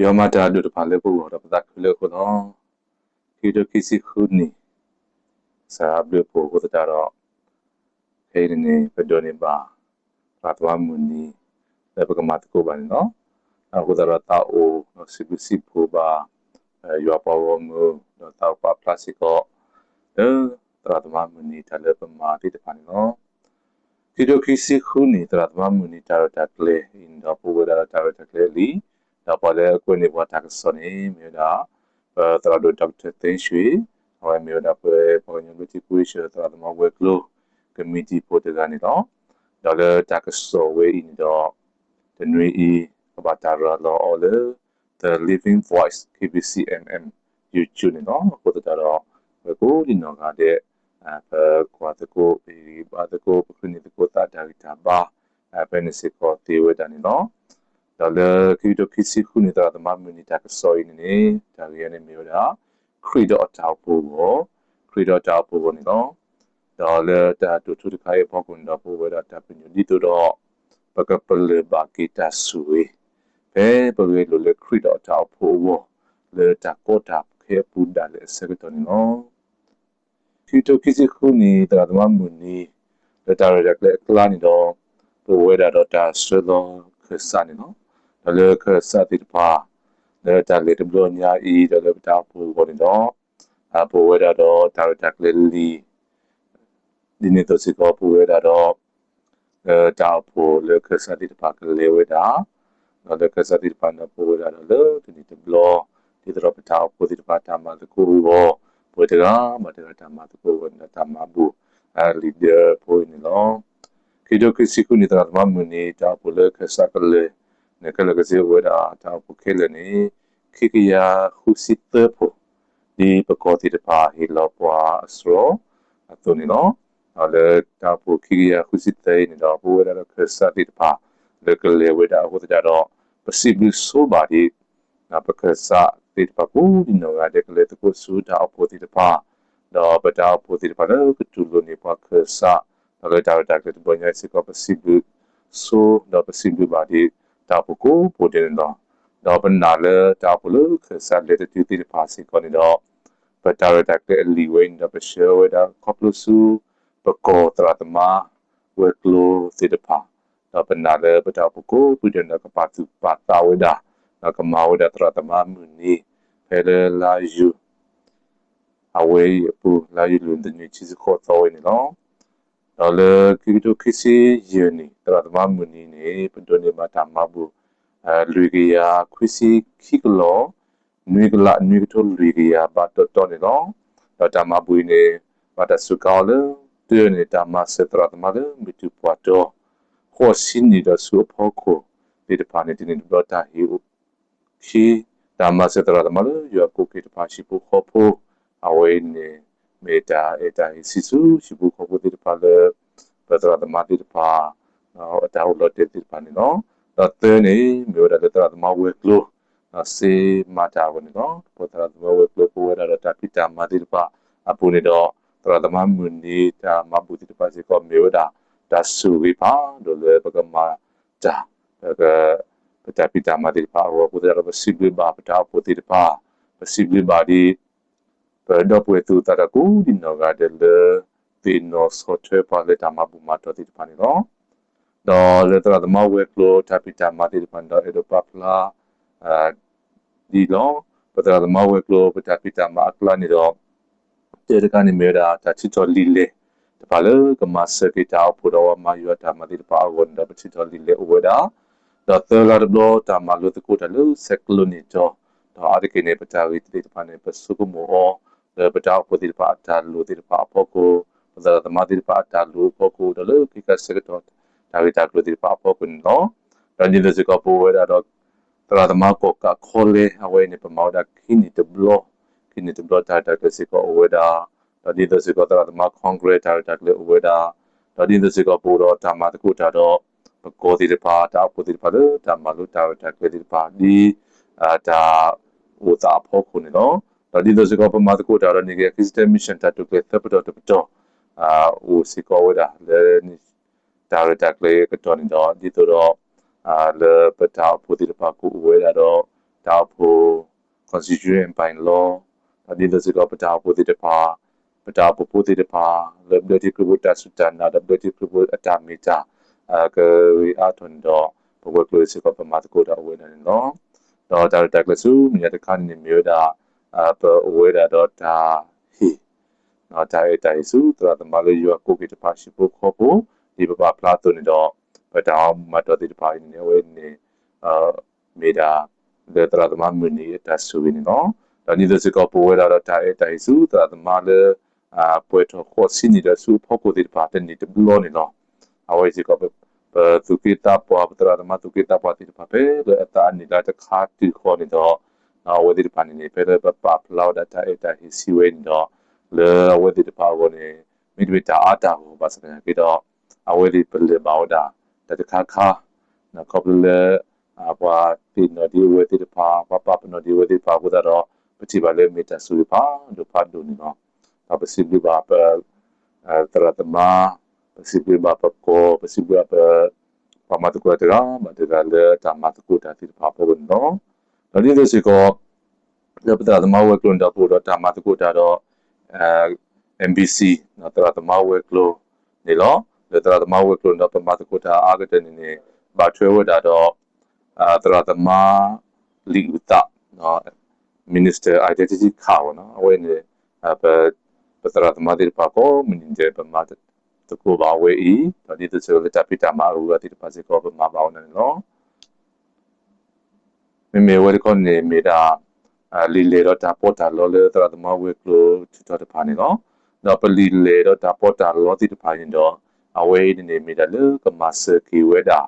ယွၤမၤတၢ်ဒိၣ်တဖၣ်လၢပဂီၢ်ဒီးပသးခုလၢအဃိလီၤ. ခံကထိခံဆံဃုနံၣ် စှၤဘျုးအပူၤအဃိသတးဒီး ခဲအံၤန့ၣ်န့ၣ် ပဒိးန့ၢ်ဘၣ် သရၣ်သမါမုၢ်နံၤ လၢပကမၤသကိးဘၣ်န့ၣ်လီၤ. အဃိသတးဒီးသးအိၣ်ဒီးစံးဘျုးစံးဖှိၣ်ဘၣ် ယွၤပှၤဂီၢ်မုၢ် ဒီးသးအိၣ်ပာ်ဖျါစ့ၢ်ကီး လၢသရၣ်သမါမုၢ်နံၤတၢ်လၢပမၤသ့ၣ်တဖၣ်န့ၣ်လီၤ. ခံကထိခံဆံဃုနံၣ် သရၣ်သမါမုၢ်နံၤတၢ်ရဲၣ်တၢ်ကျဲၤအံၤန့ၣ်ဒီး ပဝဲဒၣ်ဒီးတၢ်ရဲၣ်တၢ်ကျဲၤအလံာ်, ဒီးပှၤလၢအကွဲးန့ၢ်ပှၤတၢ်ကစီၣ်န့ၣ် မ့ၢ်ဝဲဒၣ် ပသရၣ်ဒိၣ် Doctor သ့ၣ်ရွှ့ၣ်, အဝဲမ့ၢ်ဝဲဒၣ်ပပှၤကညီဘျၢထံခဝ့ၡၢၣ် သရၣ်သမါဝဲၤကျိၤ ကမံးတံာ်ဖိတဂၤန့ၣ်လီၤ. ဒီးလၢတၢ်ကစီၣ်ဝဲအံၤန့ၣ်ဒီး တနွံအံၤ ကဘၣ်တၢ်ရၤလီၤအီၤလၢ The Living Voice KBC M M YouTube န့ၣ်လီၤ. အဃိသတးဒီး ပဝဲကိးဒံနီၢ်ဂၤဒဲး ပကွၢ်သကိး ပဟ့ၣ်ဂံၢ်ဘါသကိး ပဃုန့ၢ်သကိးသးတၢ်ဂံၢ်တၢ်ဘါ ဖဲန့ၣ်စ့ၢ်ကီးသ့ဝဲဒၣ်န့ၣ်လီၤ. ဒီးလၢခံကထိခံဆံဃုနံၣ် သရၣ်သမါမုၢ်နံၤတၢ်ကစီၣ်အံၤန့ၣ်န့ၣ် တၢ်ဂ့ၢ်အံၤန့ၣ်မ့ၢ်ဝဲဒၣ် ခရံာ်ဒီးအတၢ်အိၣ်ဖှိၣ်အဂီၢ်, ခရံာ်ဒီးအတၢ်အိၣ်ဖှိၣ်အဂီၢ်န့ၣ်လီၤ. ဒီးလၢတၢ်တိာ်ထူတခါအံၤအဖီခိၣ်န့ၣ်ဒီး ပဝဲဒၣ်တၢ်ပညိၣ်ဒ်သိးဒီး ပကပလၢၢ်ဘၣ်က့ၤတၢ်ဆိၣ်ဂ့ၤ ဖဲပဂဲၤလိာ်လၢခရံာ်ဒီးအတၢ်အိၣ်ဖှိၣ်အဂီၢ် လၢတၢ်ကီတၢ်ခဲအပူၤဒၣ်လဲာ်အဆၢကတီၢ်န့ၣ်လီၤ. ခံကထိခံဆံဃုနံၣ် သရၣ်သမါမုၢ်နံၤ လၢတၢ်ရဲၣ်တၢ်ကျဲၤအကျါန့ၣ်ဒီး ပဝဲဒၣ်ဒီးတၢ်ဆှၢလီၤခၢၣ်စးန့ၣ်လီၤ. ဒီးလၢခၢၣ်စးသ့ၣ်တဖၣ် လၢတၢ်လဲၤတဘျီညါအံၤ ဒီးလၢပတၢ်အိၣ်ဖှိၣ်အဂီၢ်န့ၣ်ဒီး ပဝဲဒၣ်ဒီးတၢ်ရဲၣ်တၢ်ကျဲၤလံာ် ဒ်န့ၣ်အသိးစ့ၢ်ကီး ပဝဲဒၣ်ဒီး လၢတၢ်အိၣ်ဖှိၣ်လၢခၢၣ်စးသ့ၣ်တဖၣ်ကလဲၤဝဲဒၣ်, ဒီးလၢခၢၣ်စးသ့ၣ်တဖၣ်န့ၣ်ဒီး ပဝဲဒၣ်ဒီးလၢတနံၣ်တဘျီ ဒ်သိးဒီးပတၢ်အိၣ်ဖှိၣ်သ့ၣ်တဖၣ်တၢ်မၤသကိးအဂီၢ် ပဝဲတဂၤဘၣ်တဂၤတၢ်မၤသကိးအဂီၢ်န့ၣ်ဒီး တၢ်မၤဘူၣ်အလံာ်ဒၢဖိအံၤန့ၣ်လီၤ. ခံကထိခံဆံဃုနံၣ် သရၣ်သမါမုၢ်နံၤ တၢ်အိၣ်ဖှိၣ်လၢခၢၣ်စးကလဲၤန့ၣ် ခဲလၢာ်ခဲဆ့အိၣ်ဝဲဒၣ်တၢ်အိၣ်ဖှိၣ်ခဲလၢာ်န့ၣ် ခံကယၤဃုဆံသၢဖိ ဒ်ပကီၢ်သ့ၣ်တဖၣ်ဟ့ၣ်လီၤပှၤအစှၤအသိးန့ၣ်လီၤ. ဒီးလၢတၢ်အိၣ်ဖှိၣ်ခံကယၤဃုဆံသၢအံၤန့ၣ်ဒီး ပဝဲဒၣ်ဒီးခၢၣ်စးသ့ၣ်တဖၣ် လၢကလဲၤဝဲဒၣ်အဃိသတးဒီး ပစံးဘျုးဆိဘၣ်ဒံး ပခၢၣ်စးသ့ၣ်တဖၣ်ကိးဒံနီၢ်ဂၤဒဲး ကလဲၤသကိးဆူတၢ်အိၣ်ဖှိၣ်သ့ၣ်တဖၣ်, ဒီးပတၢ်အိၣ်ဖှိၣ်သ့ၣ်တဖၣ်လၢကတူၢ်လိာ်န့ၢ်ပှၤခၢၣ်စး, ဒီးလၢတၢ်ရဲၣ်တၢ်ကျဲၤတဘျီညါအံၤစ့ၢ်ကီး ပစံးဘျုးဆိ ဒီးပစံးဘျုးဘၣ်ဒံး တၢ်အိၣ်ဖှိၣ်ကိးဖှိၣ်ဒဲးန့ၣ်လီၤ. ဒီးပနာ်လၢတၢ်အိၣ်ဖှိၣ်လၢခၢၣ်စးလဲၤတတုၤသ့ၣ်တဖၣ်စ့ၢ်ကီးန့ၣ်ဒီး ပတၢ်ရဲၣ်တၢ်ကျဲၤအလံာ်ဝဲအံၤန့ၣ်ဒီး ပဆှၢဝဲဒၣ်ခီဖျိဆူ ပကီၢ်သရၣ်သမါဝဲၤကျိၤသ့ၣ်တဖၣ်, ဒီးပနာ်လၢပတၢ်အိၣ်ဖှိၣ်ကိးဖှိၣ်ဒဲးန့ၣ်ဒီး ကပာ်သူၣ်ပာ်သးဝဲဒၣ်, ဒီးကမၤဝဲဒၣ်သရၣ်သမါမုၢ်နံၤ ဖဲလၢလါယူၤ အဝဲအံၤအပူၤ လါယူၤလံၤတနွံဆံဆံဃိးသီဝဲန့ၣ်လီၤ. ဒီးလၢခံကထိခံဆံယဲၢ်နံၣ် သရၣ်သမါမုၢ်နံၤန့ၣ် ပဒိးန့ၢ်ဘၣ်တၢ်မၤဘူၣ် လွံၢ်ကယၤခွံဆံခံကလီၢ် နွံကလးနွံကထိလွံၢ်ကယၤဘးတီတီန့ၣ်လီၤ. ဒီးတၢ်မၤဘူၣ်အံၤန့ၣ် ဘၣ်တၢ်စူးကါအီၤလၢ တၢန့ၣ် တၢ်မၤစၢၤသရၣ်သမါလၢမုၢ်တူၢ်ပှၢ်တီၤ ဃိးဆံနံၣ်ဒီးဆူအဖီခိၣ်သ့ၣ်တဖၣ်န့ၣ် တနံၣ်တဘျီတၢ်ဟ့ၣ်အိၣ်ခံ တၢ်မၤစၢၤသရၣ်သမါလၢယွၤကိးက့ၤတဖၣ်ဟံၣ်ဖိဃီဖိ, အဝဲအံၤန့ၣ် မ့ၢ်တၢ်အဲၣ်တၢ်ဟ့ၣ်ဆံးဆူဟံၣ်ဖိဃီဖိသ့ၣ်တဖၣ်လၢ ပသရၣ်သမါသ့ၣ်တဖၣ် အတၢ်အိၣ်လီၤတဲာ်သ့ၣ်တဖၣ်န့ၣ်လီၤ. ဒီးသၢန့ၣ် မ့ၢ်ဝဲဒၣ်လၢသရၣ်သမါဝဲၤကျိၤ ဒီးစ့မၤတၢ်အဂီၢ်န့ၣ်လီၤ. ပသရၣ်သမါဝဲၤကျိၤ ပဝဲဒၣ်ဒီးတၢ်ဖံးတၢ်မၤသ့ၣ်တဖၣ်အပူၤန့ၣ်ဒီး သရၣ်သမါမုၢ်နံၤတၢ်မၤဘူၣ်သ့ၣ်တဖၣ်စ့ၢ်ကီး မ့ၢ်ဝဲဒၣ် တၢ်ဆိၣ်ဂ့ၤဖးဒိၣ်လၢပကမၤတၢ် ပတၢ်ဖံးတၢ်မၤသ့ၣ်တဖၣ်အဂီၢ်အဃိသတးဒီး ပစံးဘျုးဘၣ်ပတၢ်အိၣ်ဖှိၣ်သ့ၣ်တဖၣ်, ပစံးဘျုးဘၣ်ဒံး ပဒီပုၢ်ဝဲၢ်သူၣ်သးတၢ်ကိးဒံနီၢ်ဂၤဒဲးလၢ သ့ၣ်နီၣ်ဆီၣ်ထွဲပှၤလၢတၢ်မၤဘူၣ်မၤတီၢ်သ့ၣ်တဖၣ်န့ၣ်လီၤ. ဒီးလၢသရၣ်သမါဝဲၤကျိၤတၢ်ဖံးတၢ်မၤသ့ၣ်တဖၣ်န့ၣ်ဒီး အဲၣ်ဒိးပာ်ဖျါ ဒ်လီၤ. ပသရၣ်သမါဝဲၤကျိၤ ပတၢ်ဖံးတၢ်မၤအကျါန့ၣ်ဒီး တၢတခါန့ၣ်မ့ၢ်ဝဲဒၣ် တၢ်ထံၣ်ထီၣ်လံာ်လဲၢ်တဖၣ်လၢကမၤစၢၤက့ၤတၢ်အိၣ်ဖှိၣ်ဒီး ပှၤမၤယွၤတၢ်မၤသ့ၣ်တဖၣ်အဂီၢ်န့ၣ်ဒီး ပထံၣ်ထီၣ်လံာ်လဲၢ်အိၣ်ဝဲဒၣ်, ဒီးသၢလါတဘျီ တၢ်မၤလိသကိးတၢ်လၢ ဆဲးကျိးန့ၢ်တီၤ, ဒီးအါတက့ၢ်န့ၣ် ပတၢ်ဂ့ၢ်သ့ၣ်တဖၣ်န့ၣ် ပဆိကမိၣ်အီၤ လၢပတၢ်အိၣ်ဖှိၣ်သ့ၣ်တဖၣ်အတၢ်လိၣ်သ့ၣ်တဖၣ်အဖီခိၣ်, ပသရၣ်သမါသ့ၣ်တဖၣ်အတၢ်လိၣ်အဖီခိၣ် ဒီးလၢခံခါဆၢကတီၢ် တၢ်ဂ့ၢ်တၢ်ကျိၤသ့ၣ်တဖၣ်အဖီခိၣ်န့ၣ်လီၤ. ဒီးဒ်သိးစ့ၢ်ကီးပဝဲဒၣ်ဒီး သရၣ်သမါကီၣ်ကးခီလဲ အဝဲအံၤန့ၣ် ပမၤဝဲဒၣ်ခံနံၣ်တဘျီ, ခံနံၣ်တဘျီတၢ်ရဲၣ်တၢ်ကျဲၤစ့ၢ်ကီးအိၣ်ဝဲဒၣ်, ဒီးဒ်သိးစ့ၢ်ကီးသရၣ်သမါ Congress တၢ်ရဲၣ်တၢ်ကျဲၤအိၣ်ဝဲဒၣ်, ဒီးဒ်သိးစ့ၢ်ကီးပအိၣ်ဒီးတၢ်မၤသကိးတၢ်ဒီး ပကီၢ်သ့ၣ်တဖၣ် တၢ်အိၣ်ဖှိၣ်သ့ၣ်တဖၣ်လၢတၢ်မၤလိတၢ်ရဲၣ်တၢ်ကျဲၤသ့ၣ်တဖၣ် ဒ် တၢ်အိၣ်သးအဖီခိၣ်န့ၣ်လီၤ. ဒီးဒ်သိးစ့ၢ်ကီးပမၤသကိးတၢ်ဒီး နံၣ်ကယၤခံဆံတၢ mission တၢ်တိာ်ကျဲၤသၢပတီၢ်တပတီၢ် အိၣ်စ့ၢ်ကီးဝဲဒၣ်လၢ တၢ်ရဲၣ်တၢ်ကျဲၤအကတီၢ်န့ၣ်ဒီး ဒ်သိးဒီး လၢပတၢ်အိၣ်ဖှိၣ်သ့ၣ်တဖၣ်ကအိၣ်ဝဲဒၣ်ဒီး တၢ်အိၣ်ဖှိၣ် constitution and bylaw ဒီးဒ်သိးစ့ၢ်ကီး ပတၢ်အိၣ်ဖှိၣ်သ့ၣ်တဖၣ်, ပတၢ်အိၣ်ဖှိၣ်ဖိသ့ၣ်တဖၣ် လၢဘျၢထံခရံာ်ဖိတၢ်စူၢ်တၢ်နာ် ဒီးဘျၢထံခရံာ်ဖိအတၢ်မ့ၢ်တၢ် ကဂ့ၤအါထီၣ်န့ၣ်ဒီး ပဝဲၤကျိၤစ့ၢ်ကီး ပမၤသကိးတၢ်အိၣ်ဝဲဒၣ်န့ၣ်လီၤ. ဒီးတၢ်ရဲၣ်တၢ်ကျဲၤဆူမဲာ်ညါတခါန့ၣ်န့ၣ် မ့ၢ်ဝဲဒၣ် ပအိၣ်ဝဲဒၣ်ဒီးတၢ်ဟ့ၣ် တၢ်အဲၣ်တၢ်ဟ့ၣ်ဆူသရၣ်သမါလၢယွၤကိးက့ၤတဖၣ် ဟံၣ်ဖိဃီဖိ ဒ်ပပာ်ဖျါအသိးန့ၣ်ဒီး ပတၢ်မၤတီၢ်သ့ၣ်တဖၣ်အံၤန့ၣ်န့ၣ် အဝဲန့ၣ် မ့ၢ်ဒၣ် လၢသရၣ်သမါမုၢ်နံၤအတၢ်ဆိၣ်ဂ့ၤန့ၣ်လီၤ. ဒီးဒ်သိးစ့ၢ်ကီး ပဝဲဒၣ်ဒီးတၢ်အဲၣ်တၢ်ဟ့ၣ်ဆူသရၣ်သမါလၢ ပှဲၤထီၣ်ဃိးဆံန့ၣ်ဒီးဆူအဖီခိၣ်သ့ၣ်တဖၣ် တန့ၢ်တဘျီန့ၣ်လီၤ. အဝဲစ့ၢ်ကီး ပသူၣ်က့သးပှၢ် ပသရၣ်သမါသူၣ်က့သးပှၢ်သ့ၣ်တဖၣ် ဖဲလၢအသးအနံၣ်လါတခါတုၤဃီန့ၣ်ဒီး အဝဲသ့ၣ်တဖၣ်န့ၣ်န့ၣ် ဖဲလၢပပာ်ဖျါဝဲဒၣ်တၢ်အဲၣ်တၢ်ဟ့ၣ်ဆံးဝဲန့ၣ်ဒီး လၢအဝဲသ့ၣ်တဖၣ်အဂီၢ်န့ၣ် မ့တမ့ၢ်တၢ်အါတၢ်ဂီၢ်ဘၣ်ဆၣ်သနာ်က့ဒီး အဝဲသ့ၣ်ပလၢၢ်ဘၣ်ဝဲဒၣ် တၢ်တခါခါ ခီဖျိလၢ ပှၤသ့ၣ်နီၣ်ဒံးအဝဲသ့ၣ်တဖၣ် ပှၤပာ်ပနီၣ်ဒံးအဝဲသ့ၣ်တဖၣ်အဃိသတးဒီး ပထံၣ်ဘၣ်လၢမ့ၢ်တၢ်ဆိၣ်ဂ့ၤဖးဒိၣ်ဖးဒိၣ်န့ၣ်လီၤ. ဒီးပစံးဘျုးဘၣ်ပ သရၣ်သမါ, ပစံးဘျုးဘၣ်ပကီၢ်, ပစံးဘျုးဘၣ်ပ ပှၤမၤသကိးတၢ်တဂၤဘၣ်တဂၤလၢတၢ်မၤသကိးတၢ်သ့ၣ်တဖၣ်အဖီခိၣ်န့ၣ်လီၤ. ဒီးဒ်သိးစ့ၢ်ကီး လၢပသရၣ်သမါဝဲၤကျိၤန့ၣ်ဒီး ပအိၣ်ဒီးတၢ်မၤသကိးတၢ်ဒီး MBC သရၣ်သမါဝဲၤကျိၤန့ၣ်လီၤ. လၢသရၣ်သမါဝဲၤကျိၤန့ၣ်ဒီး ပမၤသကိးတၢ်အါကတၢၢ်န့ၣ်န့ၣ် ဘၣ်ထွဲဝဲဒၣ်ဒီး သရၣ်သမါ လံာ်အုၣ်သး Minister Identity Card အဝဲန့ၣ် ပသရၣ်သမါသ့ၣ်တဖၣ်ကိးမုၢ်နံၤဒဲး ပမၤသကိးဘၣ်အဝဲအံၤ ဒီးဒ်သိးစ့ၢ်ကီးလၢတၢ်ဖံးတၢ်မၤအဂုၤအဂၤသ့ၣ်တဖၣ်စ့ၢ်ကီး ပမၤဘၣ်အီၤန့ၣ်လီၤ. မ့မ့ၢ်အဝဲတခီန့ၣ် မ့ၢ်ဒၣ် လံာ်လဲၢ်ဒီးတၢ်ပီးတၢ်လီလၢသရၣ်သမါဝဲၤကျိၤထုးထီၣ်တဖၣ်န့ၣ်လီၤ. ဒီးပလံာ်လဲၢ်ဒီးတၢ်ပီးတၢ်လီသ့ၣ်တဖၣ်န့ၣ်ဒီး အဝဲအံၤန့ၣ်န့ၣ် မ့ၢ်ဒၣ်လၢကမၤစၢၤက့ၤဝဲဒၣ်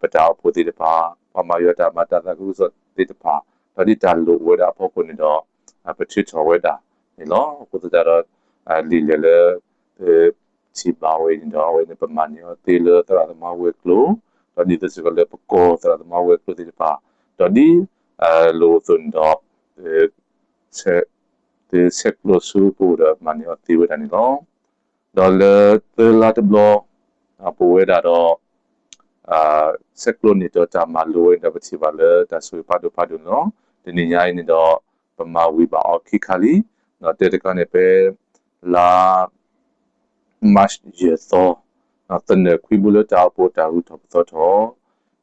ပတၢ်အိၣ်ဖှိၣ်သ့ၣ်တဖၣ်, ပှၤမၤယွၤတၢ်မၤတၢ်သးခုကစီၣ်သ့ၣ်တဖၣ်, ဒီးဒ်တၢ်လိၣ်ဝဲဒၣ်အဖီခိၣ်န့ၣ်ဒီး ပထုးထီၣ်ဝဲဒၣ်န့ၣ်လီၤ. အဃိသတးဒီး လံာ်လဲၢ်လၢ ပထံၣ်ဘၣ်ဝဲအံၤန့ၣ်ဒီး အဝဲန့ၣ် ပမၤန့ၢ်အီၤသ့လၢသရၣ်သမါဝဲၤကျိၤ, ဒီးဒ်သိးစ့ၢ်ကီးလၢပကီၢ်သရၣ်သမါဝဲၤကျိၤသ့ၣ်တဖၣ်, ဒီးဒ် လိၣ်အသိးန့ၣ်ဒီး ဆဲးကျိးဆူပအိၣ်ဒီးမၤန့ၢ်အီၤသ့ဝဲဒၣ်န့ၣ်လီၤ. ဒီးလၢသၢလါတဘျီ ပဝဲဒၣ်ဒီး ဆဲးကျိးန့ၢ်ဒီးတၢ်မၤလိဝဲန့ၣ်ဒီး ပထံၣ်ဘၣ်လၢတၢ်ဆိၣ်ဂ့ၤဖးဒိၣ်ဖးဒိၣ်န့ၣ်လီၤ. တနံၤညါအံၤန့ၣ်ဒီး ပမၤဝံၤဘၣ်အီၤခံခါလံ. ဒီးတဲတခါန့ၣ် ဖဲလါ March ယဲၢ်သီ, သနၢၣ်ခွံဘိလၢတၢ်အိၣ်ဖှိၣ်တၢ်ဂုၤထီၣ်ပသီထီၣ်,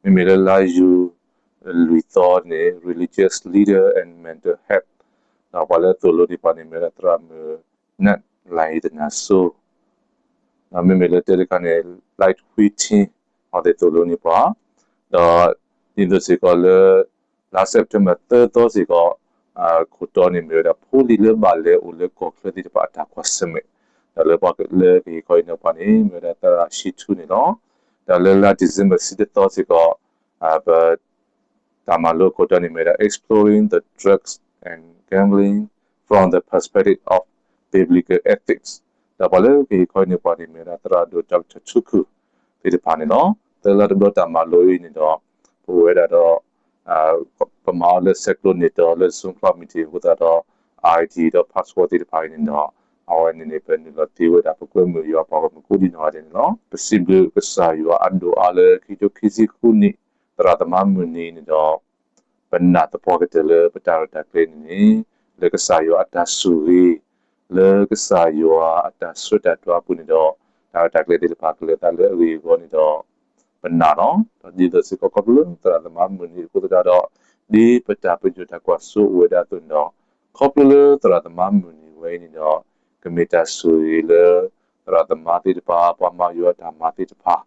မ့မ့ၢ်လၢလါယူၤ လွံၢ်သီန့ၣ် Religious Leader and Mental Health, ဒီးပှၤလၢသိၣ်လိန့ၢ်ပှၤန့ၣ် မ့ၢ်ဝဲဒၣ်သရၣ်မုၣ် နၢၣ်လၢ်အံၤသနၢ်စိ ဒီးမ့မ့ၢ်လၢတဲတခါန့ၣ် Light Whiting အဝဲသ့ၣ်သိၣ်လိန့ၢ်ပှၤ, ဒီးဒ်သိးစ့ၢ်ကီးလၢ လါ September သၢသီစ့ၢ်ကီး ခိၣ်တီန့ၣ်မ့ၢ်ဝဲဒၣ် ဖိလံၤလၢဘၣ်လဲၤအိၣ်လၢကီၢ်ချၢသ့ၣ်တဖၣ်အတၢ်ကွၢ်ဆၢၣ်မဲာ်, ဒီးလၢပှၤလၢကဟ့ၣ်ခီဟ့ၣ်နီၤပှၤန့ၣ် မ့ၢ်ဝဲဒၣ်သရၣ်ရှံထူန့ၣ်လီၤ. ဒီးလၢလါ December ဆံတသီစ့ၢ်ကီး ပ တၢ်မၤလိခိၣ်တီန့ၣ်မ့ၢ်ဝဲဒၣ် Exploring the Drugs and Gambling from the Perspective of Biblical Ethics, ဒီးပှၤလၢကဟ့ၣ်ခီဟ့ၣ်နီၤပှၤန့ၣ်မ့ၢ်ဝဲဒၣ်သရၣ်ဒိၣ် Doctor ထူခူၣ် သ့ၣ်တဖၣ်န့ၣ်လီၤ. သၢလါတဘျီတၢ်မၤလိအံၤန့ၣ်ဒီး ပဝဲဒၣ်ဒီး ပမၤအီၤလၢဆဲးကျိးန့ၢ်ဒီးလၢ Zoom club meeting အဃိသတးဒီး ID ဒီး password သ့ၣ်တဖၣ်အံၤန့ၣ်ဒီး အဝဲန့ၣ်န့ၣ် ပနုာ်လီၤသ့ဝဲဒၣ် ပကွဲမုာ်ယွၤပှၤဂီၢ်မုၢ်ကိးဒံနီၢ်ဂၤဒဲးန့ၣ်လီၤ. ပစံးဘျုးကစၢ်ယွၤအဒိၣ်အါလၢခံကထိခံဆံဃုနံၣ် သရၣ်သမါမုၢ်နံၤန့ၣ်ဒီး ပနာ်သပှၢ်ကတၢၢ်လၢပတၢ်ရဲၣ်တၢ်ကျဲၤန့ၣ်န့ၣ် လၢကစၢ်ယွၤအတၢ်ဆိၣ်ဂ့ၤ, လၢကစၢ်ယွၤအတၢ်ဆှၢတၢ်တွၤအပူၤန့ၣ်ဒီး တၢ်ရဲၣ်တၢ်ကျဲၤသ့ၣ်တဖၣ်ကလဲၤသးလၢအဂ့ၤအဂီၢ်န့ၣ်ဒီး ပနာ်လီၤ. ဒီးဒ်သိးစ့ၢ်ကီးခီဖျိလၢသရၣ်သမါမုၢ်နံၤအဃိသတးဒီး ဒ်ပတၢ်ပညိၣ်တၢ်ကွၢ်စိအိၣ်ဝဲဒၣ်အသိးန့ၣ်ဒီး ခီဖျိလၢသရၣ်သမါမုၢ်နံၤဝဲအံၤန့ၣ်ဒီး ကမ့ၢ်တၢ်ဆိၣ်ဂ့ၤလၢ သရၣ်သမါသ့ၣ်တဖၣ် ပှၤမၤယွၤအတၢ်မၤသ့ၣ်တဖၣ်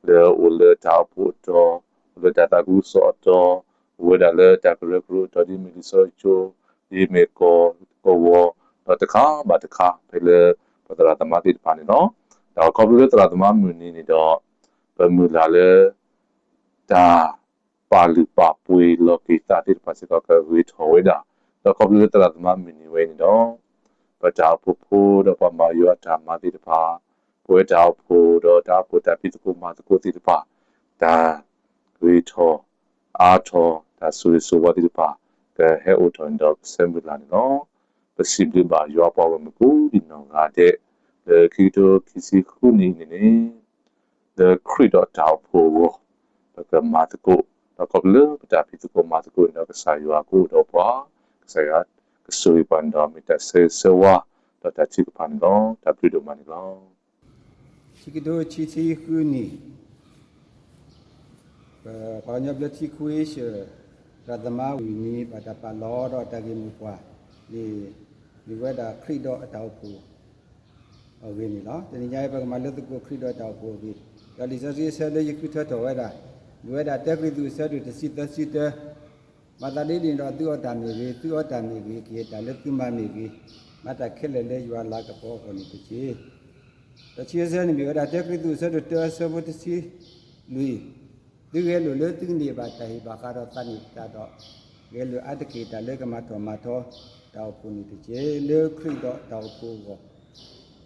လၢအိၣ်လၢတၢ်အိၣ်ဖှိၣ်အတီၤ, အိၣ်လၢတၢ်သးခုကစီၣ်အတီၤ, အိၣ်ဝဲဒၣ်လၢတၢ်ကရၢကရိအတီၤ ဒ်မ့ၢ်လံာ်စီဆှံကၠိ, ဒ်မ့ၢ်ကီၢ်ကဝီၤ, ဒီးတခါဘၣ်တခါ ဖဲလၢပသရၣ်သမါသ့ၣ်တဖၣ်န့ၣ်လီၤ. ဒီးခီဖျိလၢသရၣ်သမါမုၢ်နံၤန့ၣ်ဒီး ပမုၢ်လၢ်လၢ တၢ်ပာ်လုၢ်ပာ်ပှ့ၤလီၤက့ၤသးသ့ၣ်တဖၣ်စ့ၢ်ကီးကဂ့ၤထီၣ်ဝဲဒၣ်, ဒီးခီဖျိလၢသရၣ်သမါမုၢ်နံၤဝဲအံၤန့ၣ်ဒီး ပတၢ်အိၣ်ဖှိၣ်ဖိဒီးပှၤမၤယွၤအတၢ်မၤသ့ၣ်တဖၣ်, ပဝဲတၢ်အိၣ်ဖှိၣ်ဒီးတၢ်အိၣ်ဖှိၣ်တၢ်ဖံးသကိးမၤသကိးသ့ၣ်တဖၣ်, တၢ်ဂ့ၤထီၣ် အါထီၣ် တၢ်ဆိၣ်ဂ့ၤဆိၣ်ဝါသ့ၣ်တဖၣ် ကဟဲအိၣ်ထီၣ်န့ၣ်ဒီးကဆၢမုၢ်လၢ်န့ၣ်လီၤ. ပစံးဘျုးဘၣ်ယွၤပှၤဂီၢ်မုၢ်ကိးဒံနီၢ်ဂၤဒဲး လၢခံကထိခံဆံဃုနံၣ်အံၤန့ၣ်န့ၣ် လၢခရံာ်ဒီးတၢ်အိၣ်ဖှိၣ်အဂီၢ် ပကမၤသကိး ဒီးခီဖျိလၢပတၢ်ဖံးသကိးမၤသကိးန့ၣ်ဒီး ကစၢ်ယွၤကအိၣ်ဒီးပှၤ, ကစၢ်ယွၤကဆိၣ်ဂ့ၤပှၤန့ၣ်ဒီး မ့ၢ်တၢ်ဆၢဂ့ၤဆၢဝါ ဒီးတၢ်ထုကဖၣ်န့ၣ်လီၤ. တၢ်ဘျုးဒိၣ်မးန့ၣ်လီၤ. ခံကထိခံဆံဃုနံၣ် ပှၤကညီဘျၢထံခွ့ဆၢၣ် သရၣ်သမါဝံၢ်မံၤ ဘၣ်တၢ်ပာ်လီၤဒီးတၢ်ဂ့ၢ်မိၢ်ပှၢ်န့ၣ် မ့ၢ်ဝဲဒၣ်ခရံာ်ဒီးအတၢ်အိၣ်ဖှိၣ်အဂ့ၢ်န့ၣ်လီၤ. တနံၤညါအံၤ ပကမၤလိသကိးခရံာ်ဒီးအတၢ်အိၣ်ဖှိၣ်အဂ့ၢ်, ဒီးလံာ်စီဆှံအဆၢလၢယဃုထၢထီၣ်ဝဲဒၣ် မ့ၢ်ဝဲဒၣ်တၢကရံၣ်သူးအဆၢဒိၣ်တဆံသၢဆံတၢ, မၤသးဒ်န့ၣ်ဒီး သုအီၣ်တၢ်မ့ၢ်ဂ့ၤ, သုအီတၢ်မ့ၢ်ဂ့ၤ, ကယဲၢ်တၢ်လၢသုမၤမ့ၢ်ဂ့ၤ, မၤတၢ်ခဲလၢာ်လၢယွၤလၤကပီၤအဂီၢ်န့ၣ်တက့ၢ်. ဒီးခံဆၢန့ၣ်မ့ၢ်ဝဲဒၣ် တၢကရံၣ်သူးအဆၢဒိၣ်တၢအဆၢဖိတဆံလွံၢ်, သုဂဲၤလိာ်လၢသုကန့ၢ်ဘၣ်တၢ်ဟ့ၣ်ဘၣ်ဃးဒီးသးန့ၣ်တဖၣ်ဒီး, ဂဲၤလိာ်အါတက့ၢ်တၢ်လၢကမၤထီၣ်မၤထီတၢ်အိၣ်ဖှိၣ်န့ၣ်တက့ၢ်, လၢခရံာ်ဒီးတၢ်အိၣ်ဖှိၣ်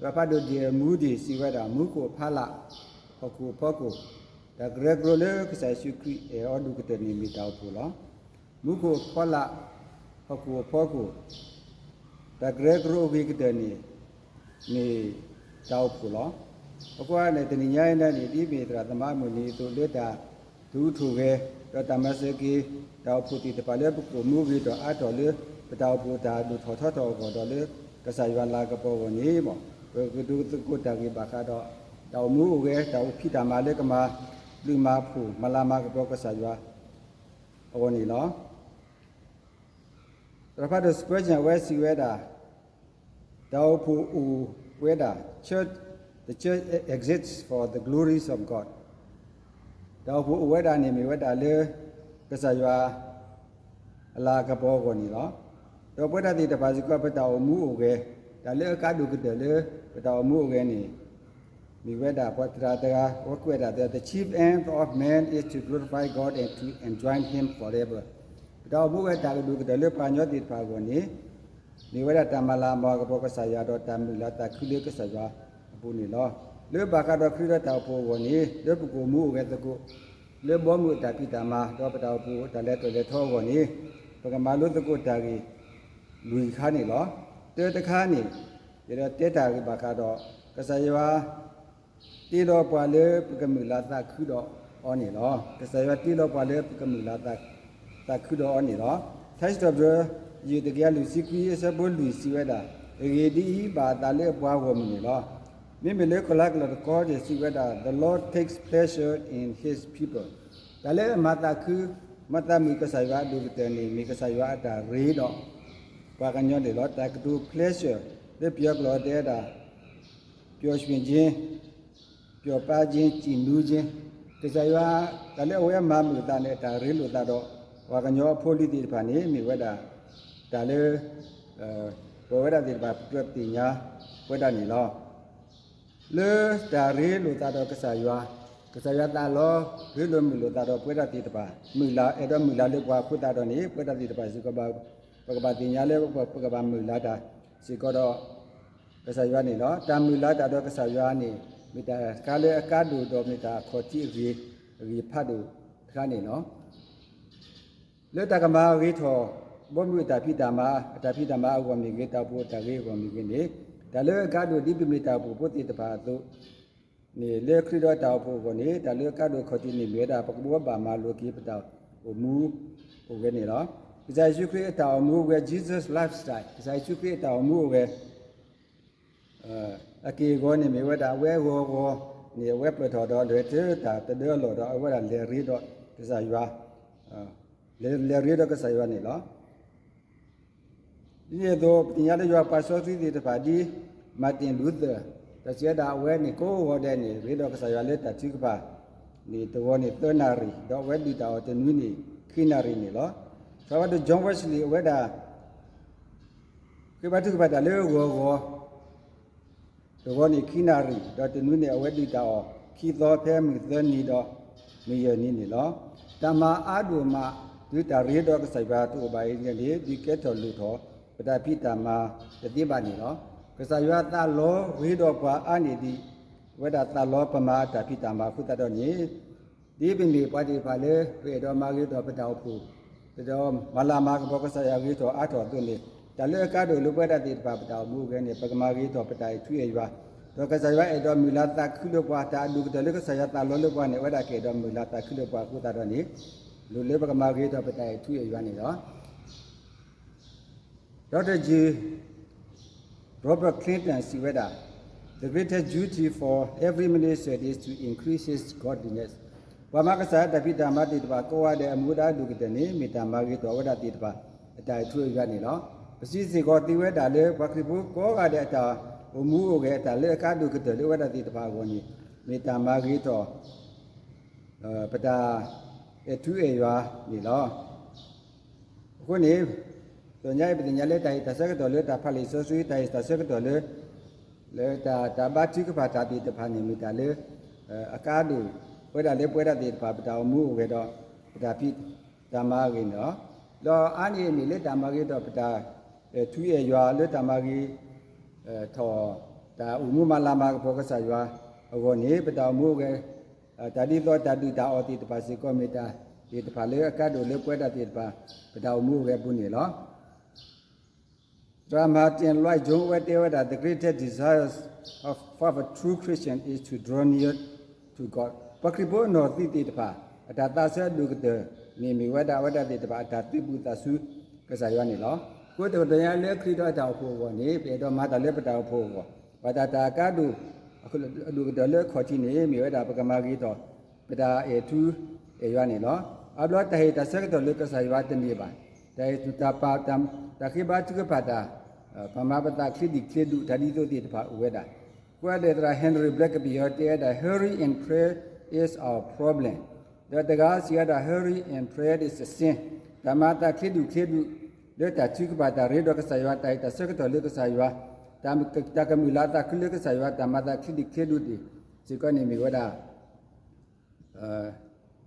အဂီၢ်. ဒီးဖးဒိၣ်ဒ့ၣ်မူဒ့ၣ်စံးဝဲဒၣ် မူခိၣ်ဖီလာ်, ဟီၣ်ခိၣ်ဖီခိၣ်, တၢ်ကရၢကရိလၢကစၢ်ယ့ၣ်ၡူးခရံာ်အဲၣ်အီၤဒိၣ်ကတၢၢ်န့ၣ်မ့ၢ်တၢ်အိၣ်ဖှိၣ်လီၤ. မူခိၣ်ဖီလာ်, ဟီၣ်ခိၣ်အဖီခိၣ်, တၢ်ကရၢကရိအဂ့ၤကတၢၢ်န့ၣ် မ့ၢ်တၢ်အိၣ်ဖှိၣ်လီၤ. အဃိန့ၣ် တနံၤညါအံၤန့ၣ် ဒ်မ့ၢ်သရၣ်သမါအမုၢ်နံၤအသိး လၢတၢ်ထုးထီၣ်ဂဲၤ ဒီးတၢ်မၤစၢၤက့ၤ တၢ်အိၣ်ဖှိၣ်သ့ၣ်တဖၣ်လၢပကအိၣ်မူဂ့ၤထီၣ်အါထီၣ်လၢ ပတၢ်အိၣ်ဖှိၣ်တၢ်ဒိၣ်ထီၣ်ထီထီၣ်အဂီၢ်ဒီးလၢ ကစၢ်ယွၤလၤကပီၤအဂီၢ်န့ၣ် ပကဒိးသကိးတၢ်ဂ့ၢ်ဘၣ်ဃးဒီး တၢ်အိၣ်မူအိၣ်ဂဲၤ တၢ်အိၣ်ဖံးတၢ်မၤလၢကမၤဘျုးမၤဖှိၣ် မၤလၤမၤကပီၤကစၢ်ယွၤအဂီၢ်န့ၣ်လီၤ. သရၣ်ဖးဒိၣ် Spurgeon အဝဲစံးဝဲဒၣ်, တၢ်အိၣ်ဖှိၣ်အိၣ်ဝဲဒၣ်, church, the church exists for the glories of God. တၢ်အိၣ်ဖှိၣ်အိၣ်ဝဲဒၣ်န့ၣ်မ့ၢ်ဝဲဒၣ်လၢ ကစၢ်ယွၤအလၤကပီၤအဂီၢ်န့ၣ်လီၤ. ဒီးပဝဲဒၣ်သ့ၣ်တဖၣ်စ့ၢ်ကီး ပတၢ်အိၣ်မူအိၣ်ဂဲၤ, တၢ်လၢအကါဒိၣ်ကတၢၢ်လၢ ပတၢ်အိၣ်မူအိၣ်ဂဲၤန့ၣ် မ့ၢ်ဝဲဒၣ်ပှၤသရၣ်တဂၤ အဝဲကွဲးဒၣ်သး The chief end of man is to glorify God and to enjoy Him forever. ပတၢ်အိၣ်မူအိၣ်ဂဲၤတၢ်ကဒိၣ်ကတၢၢ်လၢပှၤကညီသ့ၣ်တဖၣ်အဂီၢ်န့ၣ် မ့ၢ်ဝဲဒၣ်တၢ်မၤလၤမၤကပီၤကစၢ်ယွၤဒီးတၢ်မုာ်လၤသးခုလၢကစၢ်ယွၤအပူၤန့ၣ်လီၤ. လၢဘၣ်ဃးဒီးခရံာ်ဒီးတၢ်အိၣ်ဖှိၣ်အဂီၢ်န့ၣ် လၢပကအိၣ်မူအိၣ်ဂဲၤသကိး လၢဘီမုၢ်အတၢ်ဖံးတၢ်မၤ ဒီးပတၢ်အိၣ်ဖှိၣ်တၢ်လဲၤထီၣ်လဲၤထီအဂီၢ်န့ၣ် ပကမၤလိသကိးတၢ်ဂ့ၢ်လွံၢ်ခါန့ၣ်လီၤ. တၢတခါန့ၣ် ယအဲၣ်ဒိးတဲတၢ်ဂ့ၢ်ဘၣ်ဃးဒီး ကစၢ်ယွၤ တ့လီၤပှၤလၢပကမုာ်လၤသးခုဒီးအီၤန့ၣ်လီၤ. ကစၢ်ယွၤတ့လီၤပှၤလၢပကမုာ်လၤသးခုဒီးအီၤန့ၣ်လီၤ. ထါစံးထီၣ်ပတြၢၤ တကယၤလွံၢ်ဆံခွံ အဆၢဖိလွံၢ်စံးဝဲဒၣ်, အဂ့ၢ်ဒ်အံၤ, ဘၣ်အသးလၢအပှၤဂီၢ်မုၢ်န့ၣ်လီၤ. မ့မ့ၢ်လၢကီၢ်လါကလီၢ်တခီန့ၣ်စံးဝဲဒၣ်, The Lord takes pleasure in his people. တၢ်လၢအမၤသးခု မၤသးမုာ်ကစၢ်ယွၤအဒိၣ်ကတၢၢ်န့ၣ် မ့ၢ်ကစၢ်ယွၤအတၢ်ရ့ဒီး ပှၤကညီန့ၣ်လီၤ. တၢ်ကတိၤ pleasure လၢပယီၤကျိာ်တဲဝဲဒၣ် ပျော်ရွှင်ခြင်း, ပျော်ပါခြင်း, ကြည်နူးခြင်း, ကစၢ်ယွၤ တၢ်လၢအဝဲမၤမုာ်အသးန့ၣ် တၢ်ရ့လိာ်သးဒီး ပှၤကညီအဖိအလံၤသ့ၣ်တဖၣ်န့ၣ် မ့ၢ်ဝဲဒၣ် တၢ်လၢ ပဝဲဒၣ်သ့ၣ်တဖၣ် ပကြၢးသ့ၣ်ညါဝဲဒၣ်န့ၣ်လီၤ. လၢတၢ်ရ့လိာ်သးဒီးကစၢ်ယွၤ, ကစၢ်ယွၤသးလီ ရ့လိာ်မုာ်လိာ်သးဒီးပဝဲဒၣ်သ့ၣ်တဖၣ်, မုာ်လၤ အဲၣ်ဒိးမုာ်လၤလၢပှၤအဃိသတးဒီးန့ၣ် ပဝဲဒၣ်သ့ၣ်တဖၣ်စ့ၢ်ကီး ပကဘၣ်သ့ၣ်ညါလၢပကဘၣ်မုာ်လၤတၢ်စ့ၢ်ကီးဒီး ကစၢ်ယွၤန့ၣ်လီၤ. တၢ်မုာ်လၤတၢ်ဒီးကစၢ်ယွၤန့ၣ် မ့ၢ်တၢ်တခါလၢအကါဒိၣ်ဒီးမ့ၢ်တၢ်အခီၣ်ထံးအဂ့ၤ အဂ့ၤဖးဒိၣ်တခါန့ၣ်လီၤ. လၢတၢ်ကမၤဂ့ၤထီၣ် ဘီမုၢ်အတၢ်ဖံးတၢ်မၤ, အတၢ်ဖံးတၢ်မၤအဂီၢ်မ့ၢ်ဂ့ၤ, တၢ်အိၣ်ဖှိၣ်အတၢ်ဂ့ၤအဂီၢ်မ့ၢ်ဂ့ၤန့ၣ်, တၢ်လၢအကါဒိၣ်ဒ်ပမ့ၢ်တၢ်အိၣ်ဖှိၣ်ဖိသ့ၣ်တဖၣ်အသိးန့ၣ် လၢခရံာ်ဒီးတၢ်အိၣ်ဖှိၣ်အဂီၢ်န့ၣ် တၢ်လၢအကါဒိၣ်အခီၣ်ထံးန့ၣ်မ့ၢ်ဝဲဒၣ် ပကဘၣ်မၤလိက့ၤပတၢ်အိၣ်မူအိၣ်ဂဲၤန့ၣ်လီၤ. ကစၢ်ယ့ၣ်ၡူးခရံာ်အတၢ်အိၣ်မူဝဲ Jesus lifestyle, ကစၢ်ယ့ၣ်ၡူးခရံာ်အတၢ်အိၣ်မူအိၣ်ဂဲၤ အက့ၢ်အဂီၤန့ၣ်မ့ၢ်ဝဲဒၣ် အဝဲဂီၤဂီၤန့ၣ် အဝဲပၢၢ်ထီၣ်ဒီးလဲၤတၢ်တဒၢအလီၢ်ဒီး အဝဲဒၣ်လဲၤရ့ဒီးကစၢ်ယွၤ, လဲၤ, လဲၤရ့ဒီးကစၢ်ယွၤန့ၣ်လီၤ. ဒ်န့ၣ်အသိး ပသ့ၣ်ညါလၢယွၤပှၤစီဆှံသ့ၣ်တဖၣ်ဒ် Martin Luther, တၢ်စံးဝဲဒၣ်အဝဲန့ၣ် ကိးဂီၤဒဲးန့ၣ် ရ့ဒီးကစၢ်ယွၤလၢတၢ်ထုကဖၣ်န့ၣ် တဂီၤန့ၣ်သၢနၣ်ရံၣ်, ဒီးအဝဲဒုၣ်တၢ်အီၣ်တနွံန့ၣ် ခံနၣ်ရံၣ်န့ၣ်လီၤ. စီၤပၤဒိၣ် John Wesley အဝဲဒၣ် ဃ့ဘါထုကဖၣ်တၢ်လၢဂီၤဂီၤ, တဂီၤန့ၣ်ခံနၣ်ရံၣ်, ဒီးတနွံန့ၣ် အဝဲဒုၣ်တၢ်အီၣ်ခံသီ ဖဲမုၢ်သၢနံၤဒီးမုၢ်ယဲၢ်နံၤန့ၣ်လီၤ. တၢ်မၤအါဒိၣ်မး တုၤတၢ်ရ့ဒီးကစၢ်ယွၤတအိၣ်ဘၣ်အံၤန့ၣ် ဒုးကဲထီၣ်လိၣ်ထီၣ် ပတၢ်ဖံးတၢ်မၤတသ့ဘၣ်န့ၣ်လီၤ. ကစၢ်ယွၤသးလီရ့ဒီးပှၤအါန့ၢ်ဒံး အဝဲဒၣ်သးလီပမၤအတၢ်ဖံးတၢ်မၤအဃိသတးဒီးန့ၣ် ဒ်ပမ့ၢ်ပှၤသ့ၣ်တဖၣ်လၢ ပအဲၣ်ဒိးမၤဂ့ၤထီၣ်ပတၢ်အိၣ်ဖှိၣ်, ပအဲၣ်ဒိးမၤလၤမၤကပီၤကစၢ်ယွၤဂ့ၤထီၣ်အါထီၣ်အသိးန့ၣ်, တၢ်လၢအကါဒိၣ်လၢပဝဲဒၣ်သ့ၣ်တဖၣ်ပတၢ်အိၣ်မူအဂဲၤန့ၣ် ပကမၤဂ့ၤထီၣ်ပတၢ်အဲၣ်ထူအဲၣ်ယွၤ, ဒီးကစၢ်ယွၤအဲၣ်ဒိးမုာ်လၤသးခုလၢပှၤ, တၢ်အဒိၣ်ကတၢၢ်လၢကစၢ်ယွၤသးလီလၢပှၤန့ၣ် အဝဲဒၣ်ကအဲၣ်ဒိးမုာ်လၤသးခုလၢပှၤအဃိသတးဒီးန့ၣ် လိၣ်လၢပကမၤဂ့ၤထီၣ်ပတၢ်အဲၣ်ထူအဲၣ်ယွၤန့ၣ်လီၤ. Doctor G Robert Clinton စံးဝဲဒၣ်, The greatest duty for every minister is to increase his godliness. ပှၤမၤကစၢ်တၢ်ဖံးတၢ်မၤသ့ၣ်တဖၣ်ကိးဂၤဒဲးအမူဒါအဒိၣ်ကတၢၢ်န့ၣ် မ့ၢ်တၢ်မၤဂ့ၤထီၣ်ဝဲဒၣ်သ့ၣ်တဖၣ် အတၢ်အဲၣ်ထူအဲၣ်ယွၤန့ၣ်လီၤ. ပစံးစ့ၢ်ကီးသ့ဝဲဒၣ်လၢ ပှၤခရံာ်ဖိကိးဂၤဒဲးအတၢ်အိၣ်မူအိၣ်ဂဲၤ အတၢ်လၢအကါဒိၣ်ကတၢၢ်လၢအဝဲဒၣ်သ့ၣ်တဖၣ်အဂီၢ်န့ၣ် မ့ၢ်တၢ်မၤဂ့ၤထီၣ် ပတၢ်အဲၣ်ထူအဲၣ်ယွၤန့ၣ်လီၤ. အဃိန့ၣ် တနံၤအံၤပသ့ၣ်ညါလၢတၢ်ဟ့ၣ်တၢ်ဆၢကတီၢ်လၢတၢ်ဖးလံာ်စီဆှံ တၢ်ဟ့ၣ်တၢ်ဆၢကတီၢ်လၢ လၢတၢ်ဘါထုကဖၣ်တၢ်သ့ၣ်တဖၣ်န့ၣ် မ့ၢ်တၢ်လၢ အကါဒိၣ်ဝဲဒၣ်လၢပဝဲဒၣ်သ့ၣ်တဖၣ် ပတၢ်အိၣ်မူအိၣ်ဂဲၤဒီး ပတၢ်ဖံးတၢ်မၤအဂ့ၢ်န့ၣ်လီၤ. ဒီးအါန့ၢ်အန့ၣ်လၢတၢ်မၤဂ့ၤထီၣ်ပတၢ် အဲၣ်ထူအဲၣ်ယွၤလၢတၢ်မၤဂ့ၤ ထီၣ် တၢ်အိၣ်မူမၤလၤမၤကပီၤကစၢ်ယွၤအဂီၢ်န့ၣ် ပတၢ်အိၣ်မူအိၣ်ဂဲၤ တၢ်ဒ်သိးတၢ်ဒုၣ်တၢ်အီၣ်သ့ၣ်တဖၣ်စ့ၢ်ကီး မ့ၢ်တၢ်သ့ၣ်တဖၣ်လၢအကါဒိၣ်လၢပဝဲဒၣ်သ့ၣ်တဖၣ် ပတၢ်အိၣ်မူအိၣ်ဂဲၤအပူၤန့ၣ်လီၤ. သရၣ် Martyn Lloyd-Jones အဝဲတဲဝဲဒၣ် The greatest desire of, of a true Christian is to draw near to God. ပှၤခရံာ်ဖိအနီၢ်သံသ့ၣ်တဖၣ် အတၢ်သးဆၢအဒိၣ်ကတၢၢ်န့ၣ် မ့ၢ်ဝဲဒၣ်အဝဲဒၣ်သ့ၣ်တဖၣ် အတၢ်သူၣ်ပူၤသးဆူကစၢ်ယွၤန့ၣ်လီၤ. အဃိတကတီၢ်ညါလၢခရံာ်ဒီးအတၢ်အိၣ်ဖှိၣ်အဂီၢ်န့ၣ် ပအဲၣ်ဒိးမၤတၢ်လၢပတၢ်အိၣ်ဖှိၣ်အဂီၢ် ဘၣ်တၢ်တၢ်အကါဒိၣ် အဒိၣ်ကတၢၢ်လၢအခီၣ်ထံးန့ၣ် မ့ၢ်ဝဲဒၣ်ပကမၤဂ့ၤထီၣ် ပတၢ်အဲၣ်ထူအဲၣ်ယွၤန့ၣ်လီၤ. အဘျီတၢ်ဟ့ၣ်တၢ်ဆၢကတီၢ်လၢကစၢ်ယွၤတန့ၢ်ဘၣ်. တၢ်ဟ့ၣ်တၢ်ပာ် တၢ်ဃ့ဘါထုကဖၣ်တၢ် ပမၤပသးချ့ဒံးချ့ဒူး တၢ်ဒ်သိးသ့ၣ်တဖၣ်အိၣ်ဝဲဒၣ်. ကွဲးဒဲးသရၣ် Henry Blackaby အဝဲတဲဝဲဒၣ် Hurry in prayer is our problem. ဒီးတဂၤစံးဝဲဒၣ် Hurry in prayer is a sin. တၢ်မၤအသးချ့ဒူးချ့ဒူး လၢတၢ်ထုကဖၣ်တၢ်ရ့ဒီးကစၢ်ယွၤ တၢ်ဟ့ၣ်တၢ်ဆၢကတီၢ်လၢကစၢ်ယွၤ တၢ်ကမုာ်လၤသးခုလၢကစၢ်ယွၤ တၢ်မၤသးချ့ဒံးချ့ဒူးသ့ၣ်စ့ၢ်ကီးန့ၣ်မ့ၢ်ဝဲဒၣ်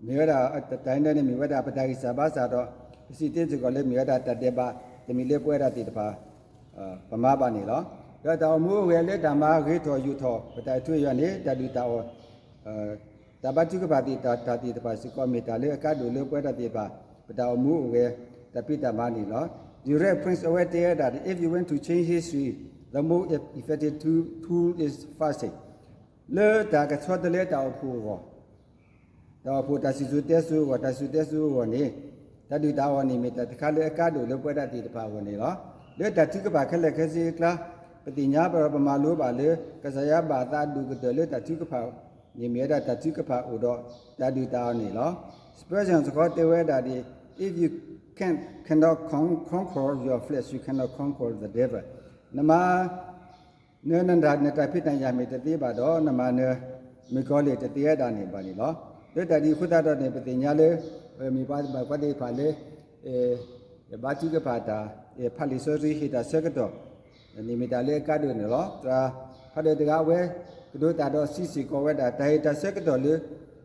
မ့ၢ်ဝဲဒၣ် တၢ်အံၤန့ၣ်မ့ၢ်ဝဲဒၣ်ပတၢ်ဂံၢ်စၢ်ဘါစၢ်ဒီး ပစံးသ့စ့ၢ်ကီးလၢမ့ၢ်ဝဲဒၣ်တၢ်ဒဲးဘးတမံၤလၢပဝဲဒၣ်သ့ၣ်တဖၣ် ပမၤဘၣ်န့ၣ်လီၤ. ဒီးတၢ်အိၣ်မူအိၣ်ဂဲၤလၢတၢ်မၤဂ့ၤထီၣ်ယူာ်ထီၣ် ပတၢ်အဲၣ်ထူအဲၣ်ယွၤန့ၣ် တၢ်ဒုၣ်တၢ်အီၣ် တၢ်ဘါထုကဖၣ်သ့ၣ်တဖၣ် တၢ်သ့ၣ်တဖၣ်စ့ၢ်ကီး မ့ၢ်တၢ်လၢအကါဒိၣ်လၢပဝဲဒၣ်သ့ၣ်တဖၣ် ပတၢ်အိၣ်မူအိၣ်ဂဲၤ တၢ်ဖံးတၢ်မၤန့ၣ်လီၤ. Derek Prince အဝဲတဲဝဲဒၣ် If you want to change history, the most effective tool, tool is fasting. လၢတၢ်ကဆီတလဲတၢ်အိၣ်ဖှိၣ်အဂီၢ် တၢ်အိၣ်ဖှိၣ်တၢ်စံၣ်စိၤတဲစိၤအဂီၢ် တၢ်စံၣ်စိၤတဲစိၤအဂီၢ်န့ၣ် တၢ်ဒုၣ်တၢ်အီၣ်န့ၣ် မ့ၢ်တၢ်တခါလၢအကါဒိၣ်လၢပဝဲဒၣ်သ့ၣ်တဖၣ်အဂီၢ်န့ၣ်လီၤ. လၢတၢ်ထုကဖၣ်ခဲလၢာ်ခဲဆ့အကျါ ပသ့ၣ်ညါဘၣ်ဒီးပမၤလိဘၣ်လၢ ကစၢ်ယွၤဘၣ်သးဒိၣ်ကတၢၢ်လၢတၢ်ထုကဖၣ်န့ၣ် မ့ၢ်ဝဲဒၣ်တၢ်ထုကဖၣ်အိၣ်ဒီးတၢ်ဒုၣ်တၢ်အီၣ်န့ၣ်လီၤ. Spurgeon စ့ၢ်ကီးတဲဝဲဒၣ်ဒ် If you can, cannot con-, conquer your flesh, you cannot conquer the devil. နမၤ နနတၢ် နတၢ်ဖံးတၢ်ညၣ်မ့ၢ်တသ့ဘၣ်ဒီး နမၤနၢၤမုၣ်ကီၤလံၢ်တသ့ဝဲဒၣ်န့ၣ်ဘၣ်န့ၣ်လီၤ. လၢတၢ်ဒ်အံၤအဃိသတးဒီးန့ၣ် ပသ့ၣ်ညါလၢ မ့ၢ်ပှၤဘၣ်ကွၢ်သ့ၣ်တဖၣ်လၢ ဘါထုကဖၣ်တၢ် ဖးလံာ်စီဆှံဟ့ၣ်တၢ်ဆၢကတီၢ် န့ၣ်မ့ၢ်တၢ်လၢအကါဒိၣ်န့ၣ်လီၤ. သရၣ်ဖးဒိၣ်တဂၤဝဲ ကတိၤတၢ်ဒီးစံးစ့ၢ်ကီးဝဲဒၣ် တၢ်ဟ့ၣ်တၢ်ဆၢကတီၢ်လၢ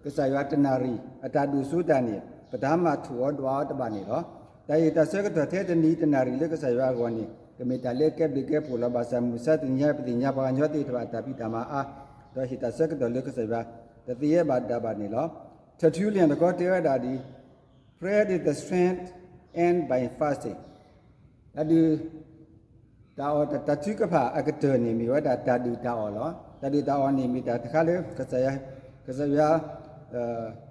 ကစၢ်ယွၤတနၣ်ရံၣ် အတၢ်ဒိၣ်စိတၢ်န့ၣ် ပတၢ်မၤထူၣ်အီၤဒွးအီၤတဘၣ်န့ၣ်လီၤ. တၢ်ဟ့ၣ်တၢ်ဆၢကတီၢ်ထဲတနံၤတနၣ်ရံၣ်လၢကစၢ်ယွၤအဂီၢ်န့ၣ် ကမ့ၢ်တၢ်လၢအကဲဘျုးကဲဖှိၣ်လီၤ. ဘၣ်ဆၣ်မုၢ်မဆါတနံၤညါ ပသ့ၣ်ညါပှၤကညီသ့ၣ်တဖၣ်အတၢ်ဖံးတၢ်မၤအါ ဒီးဟ့ၣ်တၢ်ဆၢကတီၢ်လၢကစၢ်ယွၤ တသ့ဝဲဒၣ်ဘၣ်န့ၣ်လီၤ. Tertullian တခီတဲဝဲဒၣ်ဒ် Prayer is the strength end by fasting. တၢ်ဒုၣ်တၢ်အီၣ် တၢ်ထုကဖၣ်အကတၢၢ်န့ၣ် မ့ၢ်ဝဲဒၣ်တၢ်ဒုၣ်တၢ်အီၣ်လီၤ. တၢ်ဒုၣ်တၢ်အီၣ်န့ၣ်မ့ၢ်တၢ်တခါလၢ ကစၢ်ယွၤ ကစၢ်ယွၤ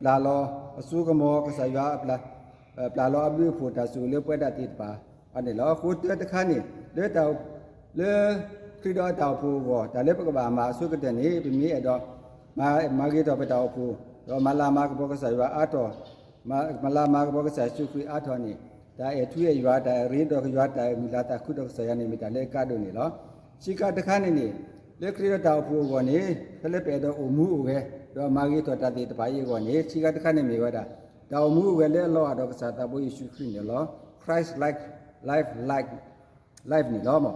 ပျၢ်လီၤအစိကမီၤ ကစၢ်ယွၤ ပျၢ်လီၤအဘျုးအဖှိၣ်တၢ်ဆိၣ်ဂ့ၤလၢပဝဲဒၣ်သ့ၣ်တဖၣ်အန့ၣ်လီၤ. အဃိတၢတခါန့ၣ် လၢတၢ် လၢခရံာ်ဒီးအတၢ်အိၣ်ဖှိၣ်အဂီၢ် တၢ်လၢပကဘၣ်မၤအဆိကတၢၢ်န့ၣ် ပမ့ၢ်အဲၣ်ဒိး မၤ မၤဂ့ၤထီၣ်ပတၢ်အိၣ်ဖှိၣ် ဒီးမၤလၤမၤကပီၤကစၢ်ယွၤအါထီၣ် မၤလၤမၤကပီၤကစၢ်ယ့ၣ်ၡူးခရံာ်အါထီၣ်န့ၣ် တၢ်အဲၣ်ထူအဲၣ်ယွၤ တၢ်အဲၣ်ရ့ဒီးယွၤ တၢ်အဲၣ်မုာ်လၤသးခုဒီးကစၢ်ယွၤန့ၣ် မ့ၢ်တၢ်လၢအကါဒိၣ်န့ၣ်လီၤ. ဆံးခါတခါန့ၣ်န့ၣ် လၢခရံာ်ဒီးတၢ်အိၣ်ဖှိၣ်အဂီၢ်န့ၣ် ဖဲလၢပအဲၣ်ဒိးအိၣ်မူအိၣ်ဂဲၤ ဒီးမၤဂ့ၤထီၣ်တၢ်သ့ၣ်တဖၣ်အံၤအဂီၢ်န့ၣ် ဆံးခါတခါန့ၣ်မ့ၢ်ဝဲဒၣ် တၢ်အိၣ်မူအိၣ်ဂဲၤလၢအလီၤဂာ်ဒီးကစၢ်သးဘိယ့ၣ်ၡူးခရံာ်န့ၣ်လီၤ. Christ like life, like life န့ၣ်လီၤ. လံာ်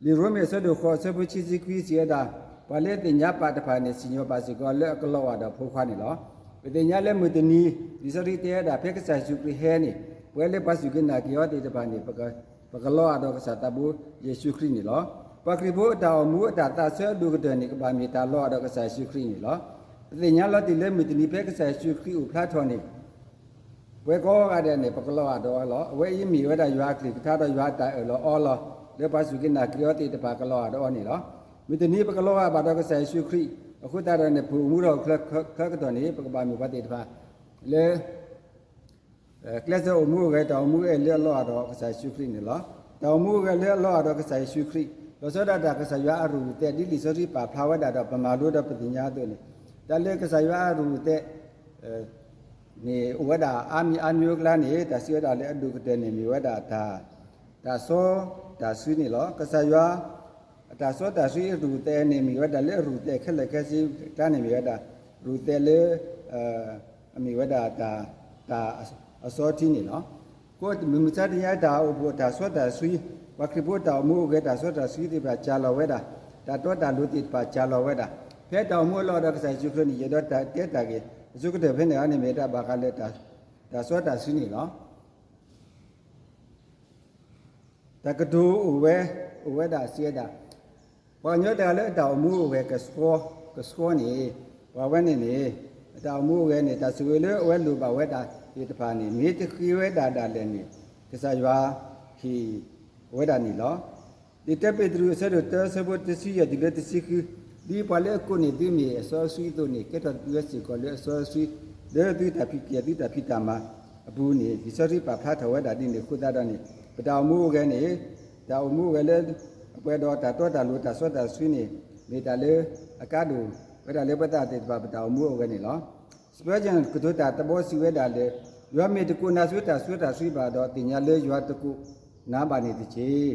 ရိမ့ၤအဆၢဒိၣ်ဃိးအဆၢဖိခံဆံခွံစံးဝဲဒၣ်, ပှၤလၢအသ့ၣ်ညါပာ်တဖၣ်န့ၣ် စံၣ်ညီၣ်ပာ်စ့ၢ်ကီးလၢအကလီၤဂာ်ဒီးအဖိခွါန့ၣ်လီၤ. ပသ့ၣ်ညါလၢမုၢ်တနံၤ လံာ်စီဆှံတဲဝဲဒၣ် ဖဲကစၢ်ယ့ၣ်ၡူးခရံာ်ဟဲန့ၣ် ပဝဲလၢပှၤစူၢ်က့ၤနာ်က့ၤအီၤသ့ၣ်တဖၣ်န့ၣ် ပကလီၤဂာ်ဒီးကစၢ်သးဘိယ့ၣ်ၡူးခရံာ်န့ၣ်လီၤ. ပှၤခရံာ်ဖိအတၢ်အိၣ်မူအတၢ်သးဆၢအဒိၣ်ကတၢၢ်န့ၣ် ကဘၣ်မ့ၢ်တၢ်လီၤဂာ်ဒီးကစၢ်ယ့ၣ်ၡူးခရံာ်န့ၣ်လီၤ. ပသ့ၣ်ညါလီၤတံၢ်လၢမုၢ်တနံၤဖဲကစၢ်ယ့ၣ်ၡူးခရံာ်အိၣ်ဖျါထီၣ်န့ၣ် ပဝဲကိးဂၤဒဲးန့ၣ် ပကလီၤဂာ်ဒီးအီၤလီၤ. အဝဲအံၤမ့ၢ်ဝဲဒၣ်ယွၤအကလုၢ်ကထါဒီးယွၤအတၢ်အၢၣ်လီၤအီလီၤ လၢပှၤစူၢ်က့ၤနာ်က့ၤအီၤသ့ၣ်တဖၣ်ကလီၤဂာ်ဒီးအီၤန့ၣ်လီၤ. မုၢ်တနံၤပကလီၤဂာ်ဘၣ်ဒီးကစၢ်ယ့ၣ်ၡူးခရံာ် အဃိသတးဒီးန့ၣ် ပအိၣ်မူဒီးချၢကတီၢ်န့ၣ် ပကဘၣ်မ့ၢ်ပှၤသ့ၣ်တဖၣ် လၢ ကျဲးစၢးအိၣ်မူအိၣ်ဂဲၤ တၢ်အိၣ်မူအိၣ်ဂဲၤလၢအလီၢ်အဒီးကစၢ်ယ့ၣ်ၡူးခရံာ်န့ၣ်လီၤ. တၢ်အိၣ်မူအိၣ်ဂဲၤလၢအလီၢ်အဒီးကစၢ်ယ့ၣ်ၡူးခရံာ် လီၤဆီဒၣ်တၢ်ကစၢ်ယွၤအရူၢ်အသဲး ဒ်လံာ်စီဆှံပာ်ဖျါဝဲဒၣ်ဒီး ပမၤလိဒီးပသ့ၣ်ညါအသိးန့ၣ် တၢ်လၢကစၢ်ယွၤအရူၢ်အသဲး န့ၣ် အိၣ်ဝဲဒၣ်အါမံၤအါမံၤအကျါန့ၣ် တၢ်စံးဝဲဒၣ်လၢအဒိၣ်ကတၢၢ်န့ၣ် မ့ၢ်ဝဲဒၣ်တၢ် တၢ်စီတၢ်ဆှံန့ၣ်လီၤ. ကစၢ်ယွၤ အတၢ်စီတၢ်ဆှံအရူၢ်သဲးန့ၣ် မ့ၢ်ဝဲဒၣ်လၢအရူၢ်သဲးခဲလၢာ်ခဲဆ့အကျါန့ၣ် မ့ၢ်ဝဲဒၣ် ရူၢ်သဲးလၢ အမ့ၢ်ဝဲဒၣ် တၢ်အစီထံန့ၣ်လီၤ. အဃိမုၢ်မဆါတနံၤအံၤ တၢ်အိၣ်ဖှိၣ်တၢ်စီတၢ်ဆှံ ပှၤခရံာ်ဖိတၢ်အိၣ်မူအိၣ်ဂဲၤ တၢ်စီတၢ်ဆှံသ့ၣ်တဖၣ် စှၤလီၤဝဲဒၣ်, တၢ်တီတၢ်လိၤသ့ၣ်တဖၣ် စှၤလီၤဝဲဒၣ်. ဖဲတၢ်အိၣ်မူအလီၢ်ဒီးကစၢ်ယ့ၣ်ၡူးခရံာ်န့ၣ် ယအဲၣ်ဒိးတဲတၢ်ဂ့ၢ် အဆိကတၢၢ်ဖဲန့ၣ်န့ၣ် မ့ၢ်ဝဲဒၣ်ဘၣ်ဃးလၢ တၢ်စီတၢ်ဆှံန့ၣ်လီၤ. တၢ်ကတိၤအိၣ်ဝဲ, အိၣ်ဝဲဒၣ်စံးဝဲဒၣ်, ပှၤကညီတဂၤလၢအတၢ်အိၣ်မူအိၣ်ဂဲၤကဆှီ, ကဆှီန့ၣ်, ပှၤဝဲန့ၣ်န့ၣ်, အတၢ်အိၣ်မူအိၣ်ဂဲၤန့ၣ် တၢ်ဆိၣ်ဂ့ၤလၢအဝဲလိၣ်ဘၣ်ဝဲဒၣ်သ့ၣ်တဖၣ်န့ၣ် မ့ၢ်တဃ့ဝဲဒၣ်ဒၣ်လဲာ်န့ၣ် ကစၢ်ယွၤဟ့ၣ်ဝဲဒၣ်န့ၣ်လီၤ. လံာ်တၢပ့းတရူး အဆၢဒိၣ်တၢ အဆၢဖိတဆံယဲၢ်တုၤလၢတဆံဃု, ဒ်ပှၤလၢအကိးန့ၢ်သုမ့ၢ်အစီအဆှံအသိးန့ၣ် ကဲထီၣ်သုဝဲစ့ၢ်ကီးလၢအစီအဆှံ, လၢသုတၢ်ဖံးတၢ်မၤအပူၤန့ၣ် လံာ်စီဆှံပာ်ဖျါထီၣ်ဝဲဒၣ်ဒ်န့ၣ်အဃိသတးဒီးန့ၣ် ပတၢ်အိၣ်မူအိၣ်ဂဲၤန့ၣ်, တၢ်အိၣ်မူအိၣ်ဂဲၤလၢ အပှဲၤဒီးတၢ်တီတၢ်လိၤ တၢ်စီတၢ်ဆှံန့ၣ် မ့ၢ်တၢ်လၢအကါဒိၣ်ဝဲဒၣ်လၢပဝဲသ့ၣ်တဖၣ် ပတၢ်အိၣ်မူအိၣ်ဂဲၤန့ၣ်လီၤ. Spurgeon ကတိၤတၢ်တဘီစံးဝဲဒၣ်လၢ ယွၤမ့ၢ်တကိးနၤဆူတၢ်စီတၢ်ဆှံဘၣ်ဒီး သ့ၣ်ညါလၢယွၤတကိးနၤဘၣ်န့ၣ်တက့ၢ်.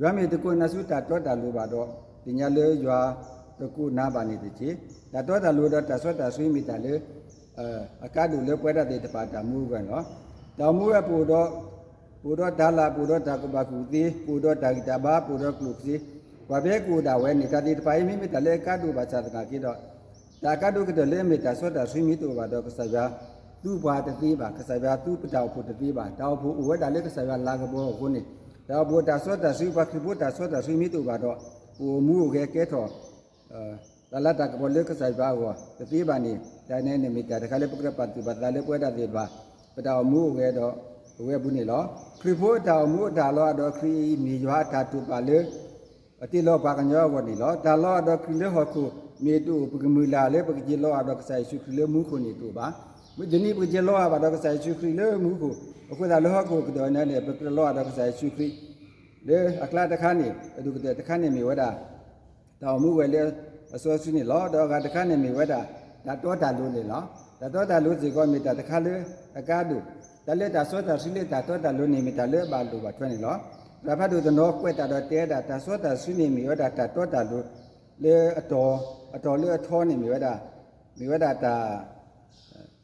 ယွၤမ့ၢ်တကိးနၤဆူတၢ်တီတၢ်လိၤဘၣ်ဒီး သ့ၣ်ညါလၢယွၤတကိးနၤဘၣ်န့ၣ်တက့ၢ်. တၢ်တီတၢ်လိၤဒီးတၢ်စီတၢ်ဆှံမ့ၢ်တၢ်လၢ အကါဒိၣ်လၢပဝဲဒၣ်သ့ၣ်တဖၣ်တၢ်အိၣ်မူအိၣ်ဂဲၤန့ၣ်လီၤ. တၢ်အိၣ်မူအိၣ်ဂဲၤပအိၣ်ဒီး, ပအိၣ်ဒီးတၢ်လၤ ပအိၣ်ဒီးတၢ်ကူၣ်ဘၣ်ကူၣ်သ့ ပအိၣ်ဒီးတၢ်ဂံၢ်တၢ်ဘါ ပအိၣ်ဒီးကျိၣ်စ့ ပှၤဖဲကအိၣ်ဒၣ်ဝဲန့ၣ် တၢ်သ့ၣ်တဖၣ်အံၤ မ့မ့ၢ်တၢ်လၢအကါဒိၣ်ဘၣ်ဆၣ်သနာ်က့ဒီး တၢ်အကါဒိၣ်ကတၢၢ်လၢအမ့ၢ်တၢ်စီတၢ်ဆှံမ့ၢ်တအိၣ်ဘၣ်ဒီး ကစၢ်ယွၤသူပှၤတသ့ဘၣ်, ကစၢ်ယွၤသူပတၢ်အိၣ်ဖှိၣ်တသ့ဘၣ်. တၢ်အိၣ်ဖှိၣ်အိၣ်ဝဲဒၣ်လၢကစၢ်ယွၤလၤကပီၤအဃိန့ၣ်, တၢ်အိၣ်ဖှိၣ်တၢ်စီတၢ်ဆှံ ပှၤခရံာ်ဖိတၢ်စီတၢ်ဆှံမ့ၢ်တအိၣ်ဘၣ်ဒီး ပအိၣ်မူအိၣ်ဂဲၤကဲထီၣ် တၢ်လၤတၢ်ကပီၤလၢကစၢ်ယွၤအဂီၢ်တသ့ဘၣ်န့ၣ်, တၢ်န့ၣ်န့ၣ်မ့ၢ်တၢ်တခါလၢပကြၢးပာ်သူၣ်ပာ်သးလၢပဝဲဒၣ်သ့ၣ်တဖၣ် ပတၢ်အိၣ်မူအိၣ်ဂဲၤဒီး အိၣ်ဂဲၤအပူၤန့ၣ်လီၤ. ခရံာ်ဖိအတၢ်အိၣ်မူအတၢ်လီၤအဒီးခရံာ်အံၤ မ့ၢ်ယွၤအတၢ်တိာ်ပာ်လၢ အတ့လီၤပှၤကညီအဂီၢ်န့ၣ်လီၤ. တၢ်လီၤအဒီးခရံာ်လၢဟီၣ်ခိၣ် မ့ၢ်တအိၣ် ပကမုၢ်လၢ်လၢပကက့ၤလီၤအဒီးကစၢ်ယ့ၣ်ၡူးခရံာ်လၢမူခိၣ်န့ၣ်တအိၣ်ဘၣ်. မုၢ်တနံၤပကက့ၤလီၤအဘၣ်ဒီးကစၢ်ယ့ၣ်ၡူးခရံာ်လၢမူခိၣ်, အဃိသတးလၢဟီၣ်ခိၣ်ကဒီးန့ၣ်န့ၣ် ပကလီၤအဒီးကစၢ်ယ့ၣ်ၡူးခရံာ် လၢအကျါတခါန့ၣ် အဒိၣ်ကတၢၢ်တခါန့ၣ်မ့ၢ်ဝဲဒၣ် တၢ်အိၣ်မူအိၣ်ဂဲၤလၢအစီအဆှံန့ၣ်လီၤ. ဒီးအဂၤတခါန့ၣ်မ့ၢ်ဝဲဒၣ် တၢ်တီတၢ်လိၤန့ၣ်လီၤ. တၢ်တီတၢ်လိၤစ့ၢ်ကီးမ့ၢ်တၢ်တခါလၢအကါဒိၣ်, တၢ်လၢတၢ်စီတၢ်ဆှံလၢတၢ်တီတၢ်လိၤန့ၣ် မ့ၢ်တၢ်လၢအဘၣ်လိာ်ဘၣ်ထွဲန့ၣ်လီၤ. ပှၤဖးဒိၣ်တနီၤကွဲးတၢ်ဒီးတဲဝဲဒၣ် တၢ်စီတၢ်ဆှံန့ၣ်မ့ၢ်ဝဲဒၣ်တၢ်တီတၢ်လိၤ လၢအတီၤ, အတီၤလၢအထီန့ၣ်မ့ၢ်ဝဲဒၣ်, မ့ၢ်ဝဲဒၣ်တၢ်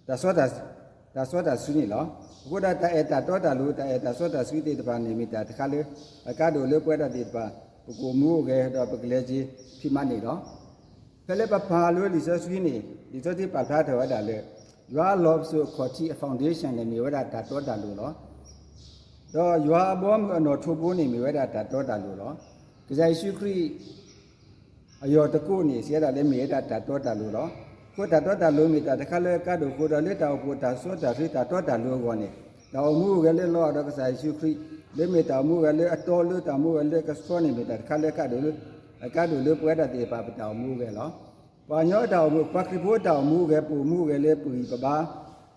တၢ်စီတၢ်ဆှံန့ၣ်လီၤ. အဃိဒီးတၢ်အဲၣ်တၢ်တီတၢ်လိၤ တၢ်အဲၣ်တၢ်စီတၢ်ဆှံသ့ၣ်တဖၣ်န့ၣ် မ့ၢ်တၢ်တခါလၢ အကါဒိၣ်လၢပဝဲဒၣ်သ့ၣ်တဖၣ် ပကအိၣ်မူအိၣ်ဂဲၤဒီးပကလဲၤက့ၤဖံးမၤန့ၣ်လီၤ. ဖဲလၢပဖးလၢလံာ်စီဆှံန့ၣ် လံာ်စီဆှံပာ်ဖျါထီၣ်ဝဲဒၣ်လၢ ယွၤအလီၢ်ပစိာ်အခီၣ်ထံးအ foundation န့ၣ် မ့ၢ်ဝဲဒၣ်တၢ်တီတၢ်လိၤလီၤ. ဒီးယွၤအဘီအမုၢ်အနီၣ်ထိးဘိန့ၣ် မ့ၢ်ဝဲဒၣ်တၢ်တီတၢ်လိၤလီၤ. ကစၢ်ယ့ၣ်ၡူးခရံာ် အယီၢ်တကိးန့ၣ် စံးဝဲဒၣ်လၢမ့ၢ်ဝဲဒၣ်တၢ်တီတၢ်လိၤလီၤ. အဃိတၢ်တီတၢ်လိၤမ့ၢ်တၢ်တခါလၢအကါဒိၣ်အဃိဒီး လၢတၢ်အိၣ်ဖှိၣ်တၢ်စီတၢ်ဆှံတၢ်တီတၢ်လိၤအဂီၢ်န့ၣ် တၢ်အိၣ်မူအိၣ်ဂဲၤလၢအလီၢ်အဒီးကစၢ်ယ့ၣ်ၡူးခရံာ် လၢမ့ၢ်တၢ်အိၣ်မူအိၣ်ဂဲၤလၢအတီလၢတၢ်အိၣ်မူအိၣ်ဂဲၤလၢကဆှီန့ၣ် မ့ၢ်တၢ်တခါလၢအကါဒိၣ်လၢ အကါဒိၣ်လၢပဝဲဒၣ်သ့ၣ်တဖၣ်ပတၢ်အိၣ်မူအိၣ်ဂဲၤလီၤ. ပှၤကညီတၢ်အိၣ်မူ ပှၤခရံာ်ဖိတၢ်အိၣ်မူအိၣ်ဂဲၤ ပအိၣ်မူအိၣ်ဂဲၤလၢပဂံၢ်ပဘါ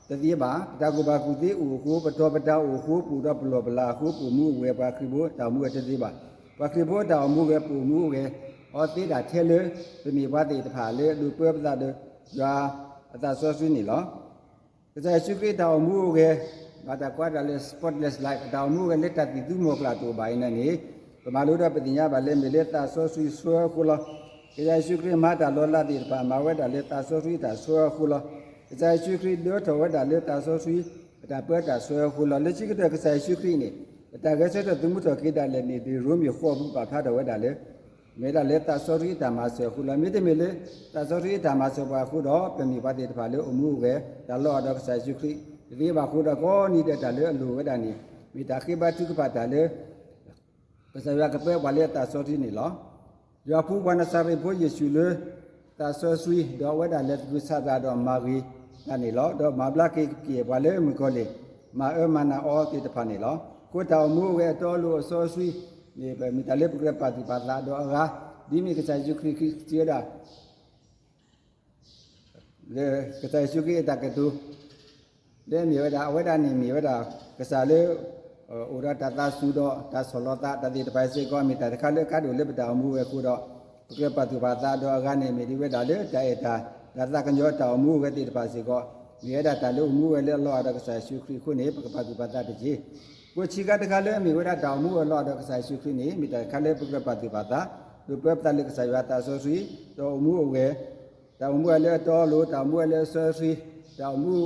တသ့ဘၣ်. ပတၢ်ကူၣ်ဘၣ်ကူၣ်သ့အိၣ်အဃိ ပတီၤပတၢ်အိၣ်အဃိ ပအိၣ်ဒီးပလီၢ်ပလၤအဃိ ပအိၣ်မူအိၣ်ဂဲၤပှၤခရံာ်ဖိတၢ်အိၣ်မူအိၣ်ဂဲၤတသ့ဘၣ်. ပှၤခရံာ်ဖိတၢ်အိၣ်မူအိၣ်ဂဲၤ ပအိၣ်မူအိၣ်ဂဲၤအီၤသ့ဒၣ်ထဲလၢ ပမ့ၢ်ပှၤသ့ၣ်တဖၣ်လၢအဒိးပၢပသးဒီးယွၤအသးစီဆှံန့ၣ်လီၤ. ကစၢ်ယ့ၣ်ၡူးခရံာ်တၢ်အိၣ်မူအိၣ်ဂဲၤ ဘၣ်တၢ်ကွၢ်တၢ်လၢ spotless life အတၢ်အိၣ်မူအိၣ်ဂဲၤလၢတၢ်သံၣ်သူမီၤကျၢ်တအိၣ်ဘၣ်အံၤန့ၣ်န့ၣ် ပမၤလိဒီးပသ့ၣ်ညါဘၣ်လၢမ့ၢ်လၢသးစီဆှံဆှၢအဃိလီၤ. ကစၢ်ယ့ၣ်ၡူးခရံာ်မၤတၢ်လီၤလးသ့ၣ်တဖၣ် မၤဝဲဒၣ်လၢသးစီဆှံတၢ်ဆှၢအဃိလီၤ. ကစၢ်ယ့ၣ်ၡူးခရံာ်ဒၢထီၣ်ဝဲဒၣ်လၢသးစီဆှံ အတၢ်ပၢတၢ်ဆှၢအဃိလီၤ. လၢခံကတၢၢ်ကစၢ်ယ့ၣ်ၡူးခရံာ်န့ၣ် ပတၢ်ဂဲၤဆၢထၢၣ်သမူထီၣ်က့ၤဒၣ်လဲာ်န့ၣ် ဒ်ရိမ့ၤဃိးအပူၤပာ်ဖျါထီၣ်ဝဲဒၣ်လၢ မ့ၢ်ဝဲဒၣ်လၢသးစီဆှံအတၢ်မၤစၢၤအဃိလီၤ. မ့တမ့ၢ်လၢ သးစီဆှံအတၢ်မၤစၢၤပှၤအဃိဒီး ပမ့ၢ်ပှၤသ့ၣ်တဖၣ်လၢအိၣ်မူအိၣ်ဂဲၤ တၢ်လီၤအဒီးကစၢ်ယ့ၣ်ၡူးခရံာ် တသ့ဘၣ်အဃိဒီး ကိးနံၤဒဲးတၢ်လၢအလိၣ်ဝဲဒၣ်န့ၣ် မ့ၢ်တၢ်ဃ့ဘါထုကဖၣ်တၢ်လၢ ကစၢ်ယွၤကပၢပှၤလၢအသးစီဆှံန့ၣ်လီၤ. ယွၤဖှူပှၤနစၤရ့းဖိယ့ၣ်ၡူးလၢသးစီဆှံ ဒီးအဝဲဒၣ်လဲၤသကုၤဆးဒးဒီးမၤဂ့ၤတၢ်န့ၣ်လီၤ. ဒီးမၤဘျါက့ၤက့ၤပှၤလၢမုၣ်ကီၤလံၢ် မၤအၢမၤနးအီၤသ့ၣ်တဖၣ်န့ၣ်လီၤ. အဃိတၢ်အိၣ်မူအိၣ်ဂဲၤအတီအလိၤအစီအဆှံန့ၣ် မ့ၢ်တၢ်လၢပကြၢးပာ်သူၣ်ပာ်သးဒီးအဂၤ ဒ်မ့ၢ်ကစၢ်ယ့ၣ်ၡူးခရံာ်စံးဝဲဒၣ် လၢကစၢ်ယ့ၣ်ၡူးခရံာ်အတၢ်ကတိၤ လၢအမ့ၢ်ဝဲဒၣ် အဝဲဒၣ်န့ၣ်မ့ၢ်ဝဲဒၣ် ကစၢ်လၢ အိၣ်ဒီးတၢ်သးစူၤဒီးတၢ်ဆီၣ်လီၤသး တၢ်သ့ၣ်တဖၣ်စ့ၢ်ကီး မ့ၢ်တၢ်တခါလၢအကါဒိၣ်လၢပတၢ်အိၣ်မူဝဲအဃိဒီး ပကြၢးပာ်သူၣ်ပာ်သးဒီးအဂၤန့ၣ် မ့ၢ်ဒ်ဝဲဒၣ်လၢတၢ်အဲၣ်တၢ် တၢ်သးကညီၤတၢ်အိၣ်မူဝဲသ့ၣ်တဖၣ်စ့ၢ်ကီး မ့ၢ်ဝဲဒၣ်တၢ်လၢအိၣ်မူဝဲလၢအလီၢ်အဒီးကစၢ်ယ့ၣ်ၡူးခရံာ်အဃိန့ၣ် ပကပာ်သူၣ်ပာ်သးတက့ၢ်. အဃိဆံးခါတခါလၢအမ့ၢ်ဝဲဒၣ်တၢ်အိၣ်မူအလီၢ်အဒီးကစၢ်ယ့ၣ်ၡူးခရံာ်န့ၣ် မ့ၢ်တၢ်တခါလၢပကြၢးပာ်သူၣ်ပာ်သး ဒိးပၢပသးလၢကစၢ်ယွၤအသးစီဆှံ ဒီးအိၣ်မူအိၣ်ဂဲၤ တၢ်အိၣ်မူဝဲလၢအတီအလိၤ, တၢ်အိၣ်မူဝဲလၢအစီဆှံ, တၢ်အိၣ်မူ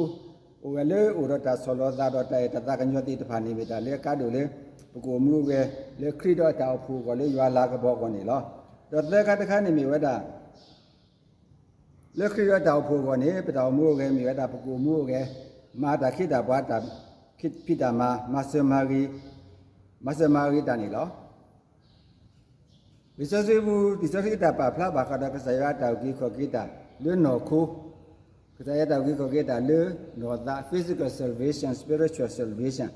အိၣ်ဝဲလၢအိၣ်ဒီးတၢ်ဆီၣ်လီၤသးဒီးတၢ်အဲၣ်တၢ်သးကညီၤသ့ၣ်တဖၣ်န့ၣ် မ့ၢ်တၢ်လၢအကါဒိၣ်လၢ ပကအိၣ်မူအိၣ်ဂဲၤ လၢခရံာ်ဒီးအတၢ်အိၣ်ဖှိၣ်အဂီၢ်လၢယွၤလၤကပီၤအဂီၢ်န့ၣ်လီၤ. ဒီးသၢခါတခါန့ၣ်မ့ၢ်ဝဲဒၣ် လၢခရံာ်ဒီးတၢ်အိၣ်ဖှိၣ်အဂီၢ်န့ၣ် ပတၢ်အိၣ်မူအိၣ်ဂဲၤမ့ၢ်ဝဲဒၣ် ပကအိၣ်မူအိၣ်ဂဲၤ မၤတၢ်ခ့တၢ်ပှၤ တၢ်ဖံးတၢ်မၤ မၤစၢၤမၤဂ့ၤ မၤစၢၤမၤဂ့ၤတၢ်န့ၣ်လီၤ. လံာ်စီဆှံပူၤ လံာ်စီဆှံတၢ်ပာ်ဖျါဘၣ်ဃးဒီးကစၢ်ယွၤအတၢ်အုၣ်က့ၤခီၣ်က့ၤတၢ်လၢနီၢ်ခိ, ကစၢ်ယွၤအတၢ်အုၣ်က့ၤခီၣ်က့ၤတၢ်လၢနီၢ်သး physical salvation, spiritual salvation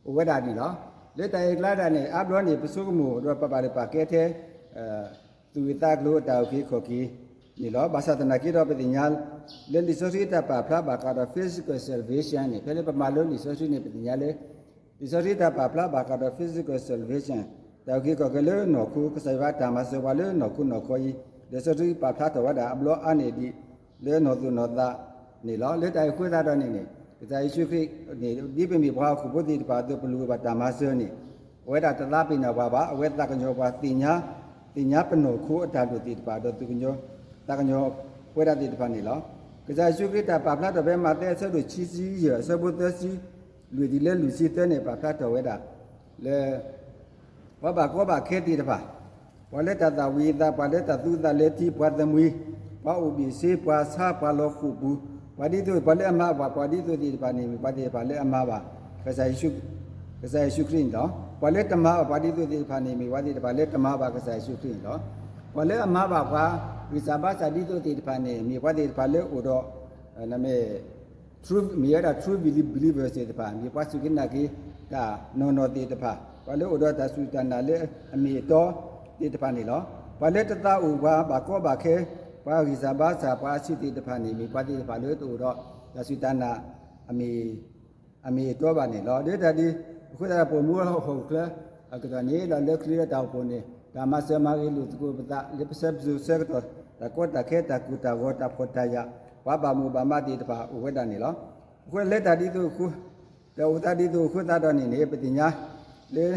အိၣ်ဝဲဒၣ်န့ၣ်လီၤ. လၢတၢ်အဲၣ်ကျါဒၣ်န့ၣ် အါဘျီန့ၣ် ပဆိကမိၣ်ဒီးပဘၣ်လၢပာ်ကဲထဲ သူၣ်ဂ့ၢ်သးကျိၤအတၢ်အုၣ်က့ၤခီၣ်က့ၤန့ၣ်လီၤ. ဘၣ်ဆၣ်သနာ်က့ဒီး ပသ့ၣ်ညါ လၢလံာ်စီဆှံတၢ်ပာ်ဖျါဘၣ်ဃးဒီး physical salvation န့ၣ် ဖဲလၢပမၤလိလံာ်စီဆှံန့ၣ် ပသ့ၣ်ညါလၢ လံာ်စီဆှံတၢ်ပာ်ဖျါဘၣ်ဃးဒီး physical salvation တၢ်အုၣ်က့ၤခီၣ်က့ၤလၢနီၢ်ခိ ကစၢ်ယွၤအတၢ်မၤစၢၤပှၤလၢနီၢ်ခိနီၢ်ခီအံၤ လံာ်စီဆှံပာ်ဖျါထီၣ်ဝဲဒၣ်အဘျီအါန့ၢ်ဒံး လၢနီၢ်သူၣ်နီၢ်သးန့ၣ်လီၤ. လၢတၢ်အံၤအဃိသတးဒီးန့ၣ်န့ၣ် ကစၢ်ယ့ၣ်ၡူးခရံာ်န့ၣ် ဒ်ပမ့ၢ်ပှၤဟီၣ်ခိၣ်ဖိသ့ၣ်တဖၣ်အသိး ပလိၣ်ဘၣ်တၢ်မၤစၢၤန့ၣ် အဝဲဒၣ်တသးပ့ၤနီၣ်ပှၤဘၣ်, အဝဲသးကညီၤပှၤ သ့ၣ်ညါ သ့ၣ်ညါပနီၢ်ခိအတၢ်လိၣ်သ့ၣ်တဖၣ် ဒီးသူၣ်ကညီၤ သးကညီၤပဝဲဒၣ်သ့ၣ်တဖၣ်န့ၣ်လီၤ. ကစၢ်ယ့ၣ်ၡူးခရံာ်တၢ်ပာ်ဖျါထီၣ်ဖဲမးသဲအဆၢဒိၣ်ခံဆံယဲၢ် အဆၢဖိသၢဆံလွံၢ်တုၤလၢလွံၢ်ဆံသၢန့ၣ် ပာ်ဖျါထီၣ်ဝဲဒၣ် လၢ ပှၤဘၣ်ကီဘၣ်ခဲသ့ၣ်တဖၣ်, ပှၤလၢတၢ်သၣ်ဝံၤအသး, ပှၤလၢတၢ်သူသးလၢထံ, ပှၤသမှံၤ, ပှၤအိၣ်ဘ့ၣ်ဆ့, ပှၤဆါ, ပှၤလီၤဃိာ်ပူၤ, ပှၤဒ်သိး ပှၤလၢအမၤဘၣ်ပှၤဒ်သိးသ့ၣ်တဖၣ်န့ၣ် မ့ၢ်ပှၤသ့ၣ်တဖၣ်လၢအမၤဘၣ် ကစၢ်ယ့ၣ်ၡူး ကစၢ်ယ့ၣ်ၡူးခရံာ်န့ၣ်လီၤ. ပှၤလၢတမၤဘၣ်ပှၤဒ်သိးသ့ၣ်တဖၣ်န့ၣ် မ့ၢ်ပှၤသ့ၣ်တဖၣ်လၢတမၤဘၣ်ကစၢ်ယ့ၣ်ၡူးခရံာ်န့ၣ်လီၤ. ပှၤလၢအမၤဘၣ်ပှၤ ဂံၢ်စၢ်ဘါစၢ်ဒ်သိးသ့ၣ်တဖၣ်န့ၣ် မ့ၢ်ပှၤသ့ၣ်တဖၣ်လၢအိၣ်ဒီး true မ့ၢ်ဝဲဒၣ် true believers သ့ၣ်တဖၣ် မ့ၢ်ပှၤစူၢ်က့ၤနာ်က့ၤတၢ်နီၢ်နီၢ်သ့ၣ်တဖၣ်, ပှၤလၢအိၣ်ဒီးတၢ်စူၢ်တၢ်နာ်လၢအမ့ၢ်အတီသ့ၣ်တဖၣ်န့ၣ်လီၤ. ပှၤလၢတသးအိၣ် ပှၤဘၣ်ကီဘၣ်ခဲ, ပှၤဂံၢ်စၢ်ဘါစၢ် ပှၤအဆံးသ့ၣ်တဖၣ်န့ၣ် မ့ၢ်ပှၤသ့ၣ်တဖၣ်လၢတအိၣ်ဒီးတၢ်စူၢ်တၢ်နာ်အမ့ၢ် အမ့ၢ်အတီဘၣ်န့ၣ်လီၤ. လၢတၢ်ဒ် အဃိသတးဒီး ပအိၣ်မူဟီၣ်ခိၣ်ချၢအကတီၢ်န့ၣ်ဒီး လၢခရံာ်လၢတၢ်အိၣ်ဖှိၣ်န့ၣ် တၢ်မၤစၢၤမၤဂ့ၤလိာ်သကိးပသး လၢပဆၢပဆၢကတီၢ် တၢ်ကီတၢ်ခဲ တၢ်ကိၢ်တၢ်ဂီၤ တၢ်ဖှီၣ်တၢ်ယာ် ပှၤဘၣ်မိၣ်ဘၣ်မးသ့ၣ်တဖၣ်အိၣ်ဝဲဒၣ်န့ၣ်လီၤ. အဃိလၢတၢ်ဒ်သိးအဃိ တၢ်အိၣ်သးဒ်သိးအဃိသတးဒီးန့ၣ်န့ၣ် ပသ့ၣ်ညါလၢ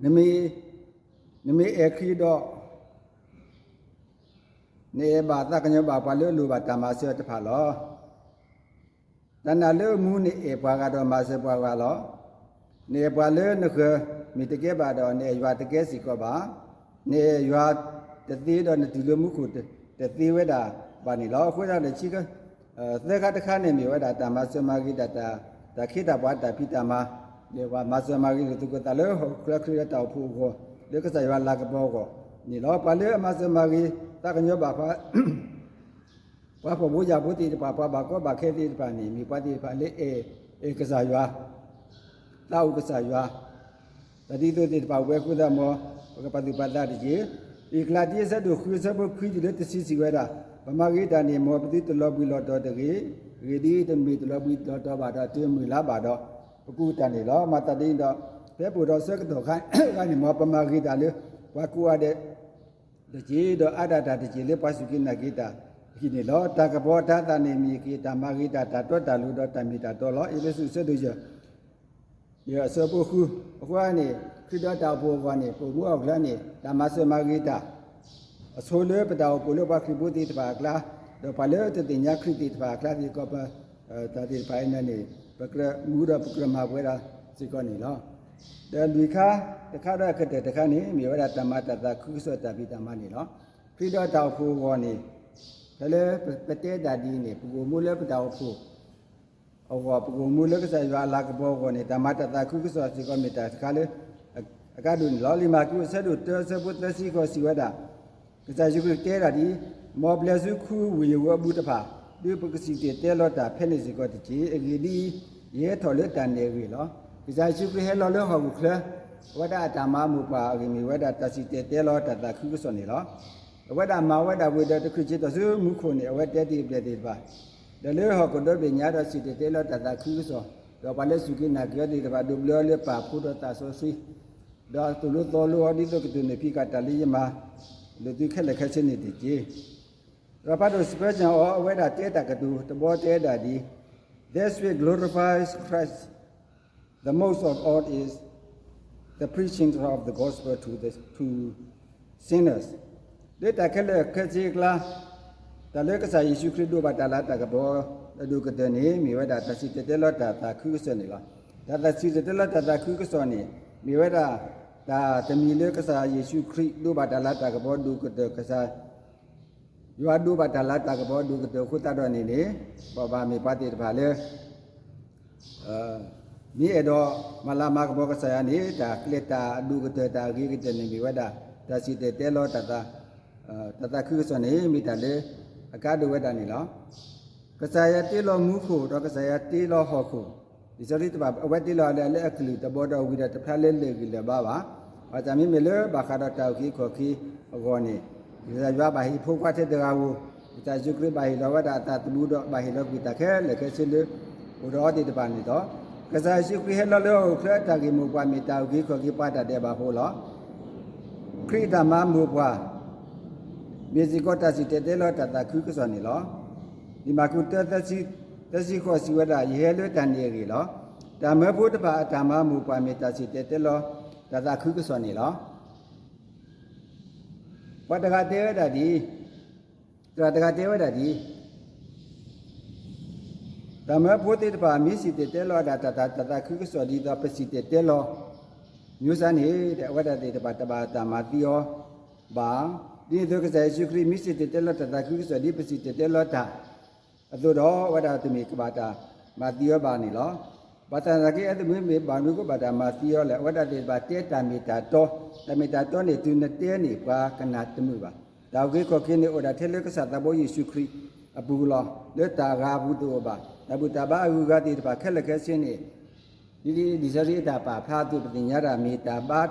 နမ့ၢ် နမ့ၢ်အဲၣ်ခရံာ်ဒီး နအဲၣ်ဘၣ်သးကညီၤဘၣ်ပှၤလၢအလိၣ်ဘၣ်တၢ်မၤစၢၤတဖၣ်လီၤ. တၢ်နာ်လၢအမူန့ၣ်အဲၣ်ပှၤဂၤဒီးမၤစၢၤပှၤဂၤလီၤ. နအဲၣ်ပှၤလၢနဃၢၤမ့ၢ်တကဲဘၣ်ဒီး နအဲၣ်ယွၤတကဲစ့ၢ်ကီးဘၣ်. နအဲၣ်ယွၤတသ့ဒီးနတုၤလၢမူခိၣ်တသ့ဝဲဒၣ်ဘၣ်န့ၣ်လီၤ. အဃိသတးဒီး သၢခါတခါန့ၣ်မ့ၢ်ဝဲဒၣ်တၢ်မၤစၢၤမၤဂ့ၤတၢ် တၢ်ခ့တၢ်ပှၤတၢ်ဖံးတၢ်မၤ ပှၤမၤစၢၤမၤဂ့ၤလိာ်သကိးသးလၢဟီၣ်ခိၣ်ချၢခရံာ်လၢတၢ်အိၣ်ဖှိၣ်အဂီၢ် လၢကစၢ်ယွၤလၤကပီၤအဂီၢ်န့ၣ်လီၤ. ပှၤလၢအမၤစၢၤမၤဂ့ၤသးကညီၤဘၣ်ပှၤ ပှၤဖှီၣ်ဖိယာ်ဖိသ့ၣ်တဖၣ် ပှၤဘၣ်ကီဘၣ်ခဲသ့ၣ်တဖၣ်န့ၣ် မ့ၢ်ပှၤသ့ၣ်တဖၣ်လၢအဲၣ် အဲၣ်ကစၢ်ယွၤ သးအိၣ်ကစၢ်ယွၤ တၢ်ဒ်သိးသ့ၣ်တဖၣ်ဝဲအဃိသတး မ်ပကပာ်သူၣ်ပာ်သးတက့ၢ်. အ့ကလးတံအဆၢဒိၣ်ဃုအဆၢဖိခွံတုၤလၢတဆံစံးဝဲဒၣ်, ပမၤဂ့ၤတၢ်န့ၣ် မ်ပသုတလီၤဘှံးလီၤတီၤတဂ့ၤ. အဂ့ၢ်ဒ်အံၤ, တမ့ၢ်တလီၤဘှံးလီၤတီၤဘၣ်ဒီးတမုၢ်လၢ်ဘၣ်ဒီး ပကူးတၢ်န့ၣ်လီၤ. မၤသးဒ်န့ၣ်ဒီး ဖဲပအိၣ်ဒီးဆၢကတီၢ်ခါန့ၣ် မ်ပမၤဂ့ၤတၢ်လၢ ပှၤကိးဂၤဒဲး တက့ၢ်, ဒီးအါဒၣ်တၢ်တက့ၢ်လၢပှၤစူၢ်က့ၤနာ်က့ၤတၢ်အဟံၣ်န့ၣ်လီၤ. တၢ်ကပီၤတၢ်သးန့ၣ်မ့ၢ်က့ၤ တၢ်မၤဂ့ၤတၢ် တၢ်တီတၢ်လိၤ ဒီးတၢ်မ့ၢ်တၢ်တီလီၤ. အ့းဖ့းစူး အဆၢဒိၣ်ယဲၢ် ယဲၢ်အဆၢဖိဃု. အဃိန့ၣ် ခရံာ်ဒီးတၢ်အိၣ်ဖှိၣ်အဂီၢ်န့ၣ် ပအိၣ်မူအကျါန့ၣ် တၢ်မၤစၢၤမၤဂ့ၤတၢ် အဆိလၢပတၢ်အိၣ်ဖှိၣ်လၢပှၤခရံာ်ဖိသ့ၣ်တဖၣ်အကျါ, ဒီးပှၤလၢတသ့ၣ်ညါခရံာ်သ့ၣ်တဖၣ်အကျါစ့ၢ်ကီး ပ တၢ်သ့ၣ်တဖၣ်အံၤန့ၣ် ပကြၢးမူဒီးပကြၢးမၤပဝဲဒၣ်စ့ၢ်ကီးန့ၣ်လီၤ. ဒီးလွံၢ်ခါတခါဒီးအကတၢၢ်တခါန့ၣ် မ့ၢ်ဝဲဒၣ်တၢ်မၤတၢ်သးခုကစီၣ်တၢ်ဖံးတၢ်မၤန့ၣ်လီၤ. ခရံာ်ဒီးတၢ်အိၣ်ဖှိၣ်အဂီၢ်န့ၣ် ဖဲလၢပတဲတၢ်ဒ်အံၤန့ၣ် ပကအိၣ်မူလၢပတၢ်အိၣ်ဖှိၣ် အဂီၢ် ပကအိၣ်မူလၢကစၢ်ယွၤအလၤကပီၤအဂီၢ်န့ၣ် တၢ်မၤတၢ်သးခုကစီၣ်စ့ၢ်ကီးမ့ၢ်တၢ်တခါလၢ အကါဒိၣ်န့ၣ်လီၤ. လံာ်မၢ်ကူးအဆၢဒိၣ်တၢအဆၢဖိသၢဆံဃိးစံးဝဲဒၣ်, ကစၢ်ယ့ၣ်ၡူးခရံာ်တဲဒၣ်ဒ်အံၤ, မ်ပျဲၢ်ဆူခူဝ့ၢ်ယဝၢအဘူးတဖၣ်, ဒုးပကစံၣ်တဲၤတဲလီၤတၢ်ဖဲန့ၣ်စ့ၢ်ကီးတက့ၢ်. အဂ့ၢ်ဒ်အံၤ, ယဟဲထီၣ်လၢတၢ်နဲၣ်အဂ့ၢ်လီၤ. ကစၢ်ယ့ၣ်ၡူးခရံာ်ဟဲလီၤလၢဟီၣ်ခိၣ်ချၢ, အဝဲဒၣ်အတၢ်မၤအမိၢ်ပှၢ်အဂ့ၢ်မ့ၢ်ဝဲဒၣ်တၢ်စံၣ်တဲၤတဲလီၤတၢ်သးခုကစီၣ်န့ၣ်လီၤ. အဝဲဒၣ်မၤဝဲဒၣ်ဝံၤဒီးတချုးက့ၤထီၣ်ဆူမူခိၣ်န့ၣ် အဝဲတဲတ့ၢ်အပျဲၢ်သ့ၣ်တဖၣ် ဒီးလၢဟီၣ်ခိၣ်ဒီဘ့ၣ်ညါဒီးစံၣ်တဲၤတဲလီၤတၢ်သးခုကစီၣ်, ဒီးပှၤလၢစူၢ်က့ၤနာ်က့ၤအီၤသ့ၣ်တဖၣ်ဒိးဘျၢအီၤလၢပၢ်ဖိဒီးသးစီဆှံ, ဒီးသိၣ်လိသီလိအီၤဒ်သိးကတိၢ်န့ၢ်ဖံးဃာ်တၢ်လၢယမၤ လိာ်သုခဲလၢာ်ခဲဆ့န့ၣ်တက့ၢ်. ဒီးဖးဒိၣ် Spurgeon အီၤ အဝဲဒၣ်တဲတၢ်ကတိၤတဘီတဲဝဲဒၣ်ဒ်, This will glorify Christ the most of all is the preaching of the gospel to the to sinners. လၢတၢ်ခဲလၢာ်ခဲဆ့အကျါ, တၢ်လၢကစၢ်ယ့ၣ်ၡူးခရံာ်ဒိးဘၣ်တၢ်လၤတၢ်ကပီၤအဒိၣ်ကတၢၢ်န့ၣ် မ့ၢ်ဝဲဒၣ်တၢ်စံၣ်တဲၤတဲလီၤတၢ်သးခုကစီၣ်န့ၣ်လီၤ. တၢ်သးစံၣ်တဲၤတဲလီၤတၢ်သးခုကစီၣ်န့ၣ် မ့ၢ်ဝဲဒၣ် တၢ်တမံၤလၢကစၢ်ယ့ၣ်ၡူးခရံာ်ဒိးဘၣ်တၢ်လၤတၢ်ကပီၤအဒိၣ်ကတၢၢ်, ကစၢ်ယွၤဒိးဘၣ်တၢ်လၤတၢ်ကပီၤအဒိၣ်ကတၢၢ်အဃိသတးဒီးန့ၣ်န့ၣ်, ပဘၣ်မ့ၢ်ပှၤသ့ၣ်တဖၣ်လၢ မ့ၢ်အဲၣ်ဒိးမၤလၤမၤကပီၤကစၢ်ယွၤန့ၣ် တၢ်ကျဲတၢ်အဒိၣ်ကတၢၢ်တၢ်အဂ့ၤကတၢၢ်န့ၣ်မ့ၢ်ဝဲဒၣ် တၢ်စံၣ်တဲၤတဲလီၤ တၢ်သးခုကစီၣ်န့ၣ် မ့ၢ်တၢ်လၢအကါဒိၣ်ဝဲဒၣ်န့ၣ်လီၤ. ကစၢ်ယွၤတ့လီၤမူခိၣ် ဒီးကစၢ်ယွၤတ့လီၤဟီၣ်ခိၣ်, လံာ်စီဆှံတဖၣ် အဝဲတ့လီၤလၢအကလုၢ်တဘီဒီးဝံၤဒီးတဖျါလၢလၢာ်ဂံၢ်လၢာ်ဘါဘၣ်. ဘၣ်ဆၣ်မ့မ့ၢ်လၢဘၣ်ဃးဒီးတၢ်အုၣ်က့ၤခီၣ်က့ၤအဂီၢ်န့ၣ်, ကစၢ်ယွၤဘၣ်ဟ့ၣ်ဖိခွါထဲတဂၤဧိၤ, ကစၢ်ယ့ၣ်ၡူးခရံာ်ဘၣ်ဟ့ၣ်လီၤဝဲဒၣ်အသးသမူဒီးဘၣ်ဟ့ၣ်လီၤကွံာ်တၢ်ခဲလၢာ်ခဲဆ့လၢ အိၣ်ဒီးအီၤသ့ၣ်တဖၣ်န့ၣ်လီၤ. ကစၢ်ယ့ၣ်ၡူးခရံာ်ဟဲလီၤလၢဟီၣ်ခိၣ်ချၢအတၢ်ဂ့ၢ်မိၢ်ပှၢ်မ့ၢ်တၢ်အုၣ်က့ၤခီၣ်က့ၤပှၤတၢ်ဒဲးဘးဖိလီၤ. ခရံာ်အတၢ်မၤမိၢ်ပှၢ် မ့ၢ်စ့ၢ်ကီးတၢ်စံၣ်တဲၤတဲလီၤတၢ်သးခုကစီၣ်န့ၣ်လီၤ. လံာ်မၢ်ကူးတၢ သၢဆံဃိးစံးဝဲဒၣ်, ယဟဲလၢတၢ်န့ၣ်အဂ့ၢ်လီၤ. တၢ်မၢဖိတဖၣ်အတၢ်မၤမိၢ်ပှၢ်မ့ၢ်တၢ်စံၣ်တဲၤတဲလီၤတၢ်သးခုကစီၣ်န့ၣ်လီၤ. ပှၤတဂၤတဲဝဲဒၣ်ဒ်, သရၣ်တဂၤတဲဝဲဒၣ်ဒ် တၢ်မၢဖိသ့ၣ်တဖၣ် မ့ၢ်စံၣ်တဲၤတဲလီၤဒၣ်တၢ်သးခုကစီၣ်ဒ်သိး ပစံၣ်တဲၤတဲလီၤ မ့ၢ်စ့ၢ်န့ၣ် အဝဲဒၣ်သ့ၣ်တဖၣ်တဘၣ်တၢ်မၤသံအီၤဘၣ်. ဒ်န့ၣ်အသိး ကစၢ်ယ့ၣ်ၡူးခရံာ် မ့ၢ်စံၣ်တဲၤတဲလီၤတၢ်သးခုကစီၣ်ဒ်ပစံၣ်တဲၤတဲလီၤတၢ် အသိးဒီး အဝဲဒၣ်တမ့ၢ်ကဘၣ်တၢ်မၤသံအီၤဘၣ်န့ၣ်လီၤ. ဘၣ်ဆၣ်သနာ်က့ အဝဲသ့ၣ်မ့ၢ်ဘၣ်မနုၤအဃိဘၣ်တၢ်မၤသံအီၤလဲၣ်. အဝဲဒၣ်သ့ၣ်တဖၣ်တဲတၢ်မ့ၢ်တၢ်တီ, တၢ်မ့ၢ်တၢ်တီန့ၣ် တုၤနတဲန့ၣ် ပှၤကနၣ်တမုာ်ဘၣ်. တၢ်အုၣ်က့ၤခီၣ်က့ၤန့ၣ် အိၣ်ဒၣ်ထဲလၢကစၢ်သးဘိယ့ၣ်ၡူးခရံာ်အပူၤလီၤ. လၢတၢ်ဂၤအပူၤတအိၣ်ဘၣ်. တၢ်ဘူၣ်တၢ်ဘါအဂုၤအဂၤသ့ၣ်တဖၣ်ခဲလၢာ်ခဲဆ့န့ၣ် ဒ်လံာ်စီဆှံအတၢ်ပာ်ဖျါအ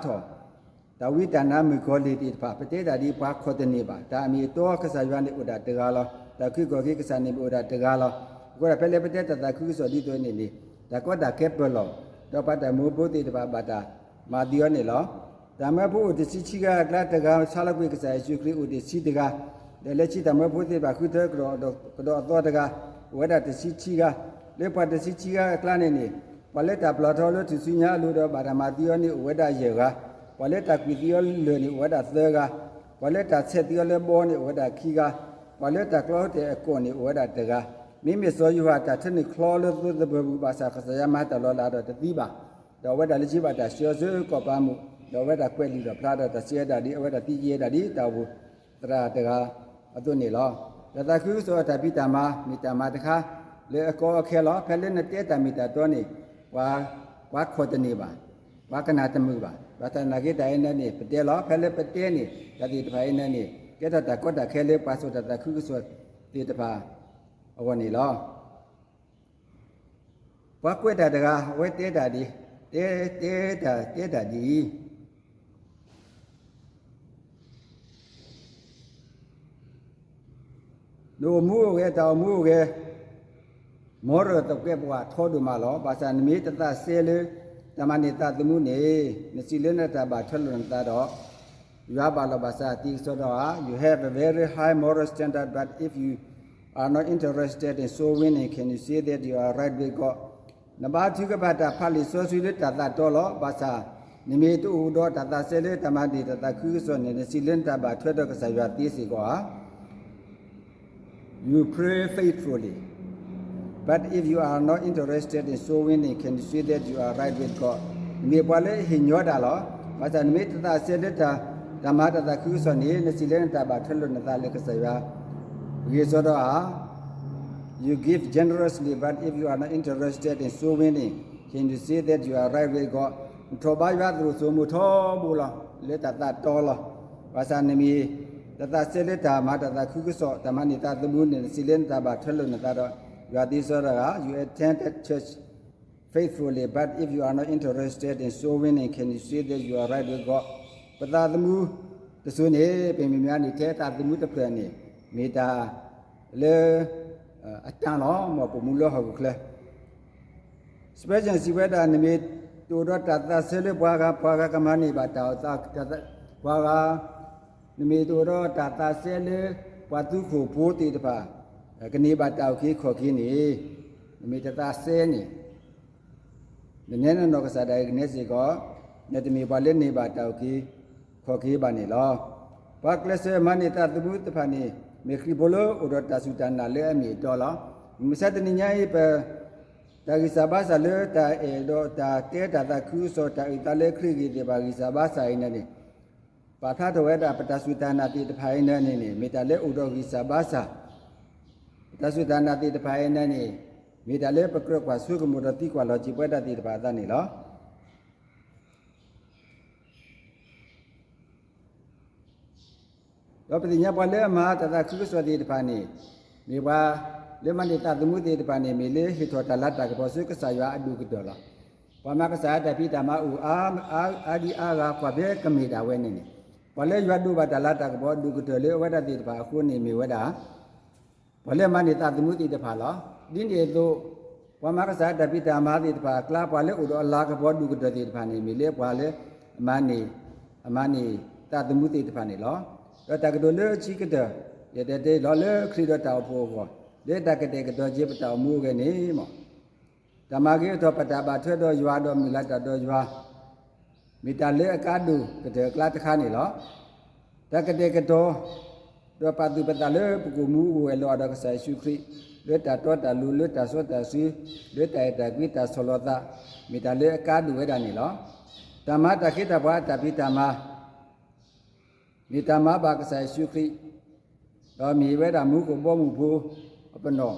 သိး ပသ့ၣ်ညါတၢ်မ့ၢ်တၢ်ဘါထီၣ် တၢ်ဝံတၢ်နါမုၣ်ကီၤလံၢ်သ့ၣ်တဖၣ် ပတဲတၢ်ဒ်ပှၤခီၣ်တန့ၢ်ဘၣ်. တၢ်အမ့ၢ်အတီကစၢ်ယွၤန့ၣ်အိၣ်ဒၣ်တဂၤလီၤ. တၢ်အုၣ်က့ၤခီၣ်က့ၤကစၢ်န့ၣ်မ့ၢ်အိၣ်ဒၣ်တဂၤလီၤ. အဃိဒီးဖဲလၢပတဲတၢ်သးခုကစီၣ်ဒ်သိးန့ၣ်န့ၣ် တၢ်ကီတၢ်ခဲပၢၢ်လီၤ. ဒီးပှၤတၢ်မၢဖိသ့ၣ်တဖၣ်ဘၣ်တၢ်မၤသံအီၤန့ၣ်လီၤ. တၢ်မၢဖိအိၣ်တဆံခံဂၤအကျါ တဂၤဆါလီၤကွံာ်ကစၢ်ယ့ၣ်ၡူးခရံာ်အိၣ်တဆံတဂၤ, ဒီးလၢခံတၢ်မၢဖိသ့ၣ်တဖၣ်ဃုထၢကဒီးအသီတဂၤ, အိၣ်ဝဲဒၣ်တဆံခံဂၤ, လၢပှၤတဆံခံဂၤအကျါန့ၣ်န့ၣ် ပှၤလၢတၢ်ပျီထီလၢထူၣ်စုညါအလိၤဒီးဘၣ်တၢ်မၤသံအီၤန့ၣ်အိၣ်ဝဲဒၣ်ယဲၢ်ဂၤ, ပှၤလၢတၢ်ကွံာ်သံအီၤလၢာ်န့ၣ်အိၣ်ဝဲဒၣ်သၢဂၤ, ပှၤလၢတၢ်ဆဲးသံအီၤလၢဘီန့ၣ်အိၣ်ဝဲဒၣ်ခံဂၤ, ပှၤလၢတၢ်ကျီတဲာ်အကိာ်န့ၣ်အိၣ်ဝဲဒၣ်တဂၤ, မ့မ့ၢ်စီၤယိၤဟၣ်တၢ်ထၢနုာ်ချီလၢသိသပၢၤပူၤ ဘၣ်ဆၣ်ကစၢ်ယွၤမၤတၢ်လီၤလးဒီးတသံဘၣ်, ဒီးအဝဲဒၣ်လၢခံဘၣ်တၢ်ဆှၢဆူကီၢ်ပၤမုၣ်, ဒီးအဝဲဒၣ်ကွဲးလံာ်ဒီးဖျါဒီးတၢ်စံးဝဲဒၣ်ဒ် အဝဲဒၣ်သံယဲဒၣ်ဒ်တၢ်အိၣ်ဖှိၣ်သရၣ်တဂၤအသိးန့ၣ်လီၤ. တၢ်သးခုကစီၣ်အတၢ်ဖံးတၢ်မၤ မ့ၢ်တၢ်မၤတခါလၢအကီအခဲလီၤ. ဖဲလၢနတဲတၢ်မ့ၢ်တၢ်တီန့ၣ် ပှၤ ပှၤခီၣ်တန့ၢ်ဘၣ်, ပှၤကနၣ်တမုာ်ဘၣ်. ဘၣ်ဆၣ်သနာ်က့တၢ်အံၤန့ၣ်န့ၣ် ပတဲလီၤ. ဖဲလၢပတဲန့ၣ် တၢ်သ့ၣ်တဖၣ်အံၤန့ၣ်န့ၣ် ကဲထီၣ်တၢ်ကီတၢ်ခဲလၢပှၤစိာ်တၢ်သးခုကစီၣ်သ့ၣ်တဖၣ်အဂီၢ်န့ၣ်လီၤ. ပှၤကွဲးတၢ်တဂၤ အဝဲတဲတၢ်ဒ်, တဲ, တဲတၢ်, တဲတၢ်ဒ်အံၤ, နအိၣ်မူအိၣ်ဂဲၤ တၢ်အိၣ်မူအိၣ်ဂဲၤ မ်ရၢၢ်သကဲးပဝးထီဒိၣ်မးလီၤ. ဘၣ်ဆၣ်နမ့ၢ်တသးစဲလၢ တၢ်မၤန့ၢ်သးသမူန့ၣ် နစံးလၢနတၢ်ဘၣ်ထွဲလိာ်နသးဒီး ယွၤဘၣ်လီၤ. ဘၣ်ဆၣ်သံကစီဒီဧါ, you have a very high moral standard, but if you are not interested in soul winning, can you say that you are right with God? နဘါထုကဖၣ်တၢ်ဖးလံာ်စီဆှံလၢတၢ်သးတီလီၤ. ဘၣ်ဆၣ် နမ့ၢ်တအိၣ်ဒီးတၢ်သးစဲလၢတၢ်မၤန့ၢ်တၢ်သးခုကစီၣ်န့ၣ် နစံးလၢနတၢ်ဘၣ်ထွဲဒီးကစၢ်ယွၤသ့စ့ၢ်ကီးဧါ. You pray faithfully, but if you are not interested in soul winning, can you say that you are right with God? နမ့ၢ်ပှၤလၢအဟ့ၣ်ညီတၢ်လီၤ. ဘၣ်ဆၣ်နမ့ၢ်တသးစဲလၢတၢ်, တၢ်မၤတၢ်သးခုကစီၣ်န့ၣ် နစံးလၢနတၢ်ဘၣ်ထွဲလိာ်နသးလၢကစၢ်ယွၤ ဂ့ၤစီဒီဧါ. You give generously, but if you are not interested in soul winning, can you say that you are right with God? နထိၣ်ဘါယွၤသရိာ်စိမိၤထီဘိလီၤ လၢတၢ်သးတီလီၤ. ဘၣ်ဆၣ်နမ့ၢ်တသးစဲလၢတၢ်မၤတၢ်သးခုကစီၣ် တၢ်မၤန့ၢ်သးသမူန့ၣ် နစံးလၢနတၢ်ဘၣ်ထွဲလိာ်နသးဒီးယွၤသ့စီဒီဧါ. You attended church faithfully, but if you are not interested in soul winning, can you say that you are right with God? ပသးသမူတစိၤန့ၣ် ပမ့ၢ်မၤန့ၢ်ထဲသးသမူတဖျၢၣ်န့ၣ် မ့ၢ်တၢ်လၢ အတၢ်လီၤ မ်ပမူလၢဟီၣ်ခိၣ်ချၢ Spurgeon စံးဝဲဒၣ် နမ့ၢ်တအိၣ်ဒီးတၢ်သးစဲလၢပှၤဂၤ ပှၤဂၤကမၤန့ၢ်ဘၣ်တၢ်အိၣ်သး ပှၤဂၤ နမ့ၢ်တအိၣ်ဒီးတၢ်သးစဲလၢ ပှၤသူခိၣ်ဖိသ့ၣ်တဖၣ် ကန့ၢ်ဘၣ်တၢ်အုၣ်က့ၤခီၣ်က့ၤန့ၣ် နမ့ၢ်တသးစဲန့ၣ် နနဲနနီၢ်ကစၢ်ဒၣ်အံၤကနဲစ့ၢ်ကီး နတမ့ၢ်ပှၤလၢန့ၢ်ဘၣ်တၢ်အုၣ်က့ၤခီၣ်က့ၤဘၣ်န့ၣ်လီၤ. ပှၤကျဲးစၢးမၤန့ၢ်သးသမူတဖၣ်န့ၣ် မ့ၢ်ခရံာ်ဖိလၢအိၣ်ဒီးတၢ်စူၢ်တၢ်နာ်လၢအမ့ၢ်အတီလီၤ. မုၢ်မဆါတနံၤညါအံၤ ပ တၢ်ဂံၢ်စၢ်ဘါစၢ်လၢတၢ်အဲၣ်ဒီးတၢ်ကဲတၢ်သးခုကစီၣ် တၢ်အုၣ်သးလၢခရံာ်ဂ့ၢ်သ့ၣ်တဖၣ် ဂံၢ်စၢ်ဘါစၢ်အံၤန့ၣ်န့ၣ် ပာ်ဖျါထီၣ်ဝဲဒၣ် ပတၢ်စူၢ်တၢ်နာ်သ့ၣ်တဖၣ်အံၤန့ၣ်န့ၣ် မ့ၢ်တၢ်လၢအိၣ်ဒီးဂံၢ်စၢ်ဘါစၢ်, ပတၢ်စူၢ်တၢ်နာ်သ့ၣ်တဖၣ်အံၤန့ၣ်န့ၣ် မ့ၢ်တၢ်လၢပကြၢးကွၢ်ဆိကမိၣ်ဒီးသံကွၢ်လီၤစံးပဝဲဒၣ်သ့ၣ်တဖၣ်အသးန့ၣ်လီၤ. ဒီးပသ့ၣ်ညါပှၤလၢအမၤတၢ်သးခုကစီၣ်သ့ၣ်တဖၣ်န့ၣ် မ့ၢ်ပှၤလၢမၤန့ၢ်သးသမူသ့ၣ်တဖၣ်န့ၣ် မ့ၢ်လၢဟ့ၣ်ထီၣ်တၢ်လၤတၢ်ကပီၤဆူကစၢ်ယွၤအဒိၣ်ကတၢၢ်လီၤ. ပှၤမၤကစၢ်အတၢ်ဖံးတၢ်မၤအိၣ်အါဒံအါဂၤ ကွၢ်ဖဲကမ့ၢ်ဒၣ်ဝဲန့ၣ်န့ၣ် ပှၤလၢယွၤဒိးဘၣ်တၢ်လၤတၢ်ကပီၤဒိၣ်ကတၢၢ်လၢအဝဲဒၣ်သ့ၣ်တဖၣ်အဃိန့ၣ်မ့ၢ်ဝဲဒၣ် ပှၤလၢမၤန့ၢ်သးသမူသ့ၣ်တဖၣ်လီၤ. ဒ်န့ၣ်အသိး ပှၤမၤကစၢ်အတၢ်ဖံးတၢ်မၤသ့ၣ်တဖၣ်အကျါ ပှၤလၢအိၣ်ဒီးအလၤကပီၤဒိၣ်ကတၢၢ်သ့ၣ်တဖၣ်န့ၣ် မ့ၢ်လၢပှၤလၢ အမၤန့ၢ် အမၤန့ၢ်သးသမူသ့ၣ်တဖၣ်န့ၣ်လီၤ. ဒီးတၢ်ကတိၤလၢအဆံးကတၢၢ် ယတဲတ့ၢ်လီၤလၢခရံာ်ဒီးတၢ်အိၣ်ဖှိၣ်အဂီၢ် လၢတၢ်ကတဲာ်ကတီၤက့ၤပတၢ်အိၣ်မူအဂ့ၢ်န့ၣ်မ့ၢ် တၢ်မၤဂ့ၤအထီၣ်ပတၢ်ဘၣ်ထွဲဒီးယွၤဒီးမုၢ်လၢ်တၢ်ဒီးယွၤ မ့ၢ်တၢ်လၢအကါဒိၣ်ကတၢၢ်အကျါတခါန့ၣ်လီၤ. တၢ်ကတဲာ်ကတီၤ ဒီးပာ်သူၣ်ပသးလၢပကအိၣ်မူအိၣ်ဂဲၤလိာ်အီၤဒီးကစၢ်ယ့ၣ်ၡူးခရံာ် လၢတၢ်တီတၢ်လိၤ လၢတၢ်စီတၢ်ဆှံ လၢတၢ်အဲၣ်တၢ်ကွံ တၢ်ဆီၣ်လီၤသး မ့ၢ်တၢ်လၢအကါဒိၣ်ဝဲဒၣ်န့ၣ်လီၤ. တၢ်မၤတၢ်ခ့တၢ်ပှၤအတၢ်ဖံးတၢ်မၤ မ့ၢ်တၢ်မၤဘၣ်ကစၢ်ယ့ၣ်ၡူးခရံာ် ဒီးမ့ၢ်ဝဲဒၣ်မူခိၣ်ဘီမုၢ်ဖိအပနီၣ်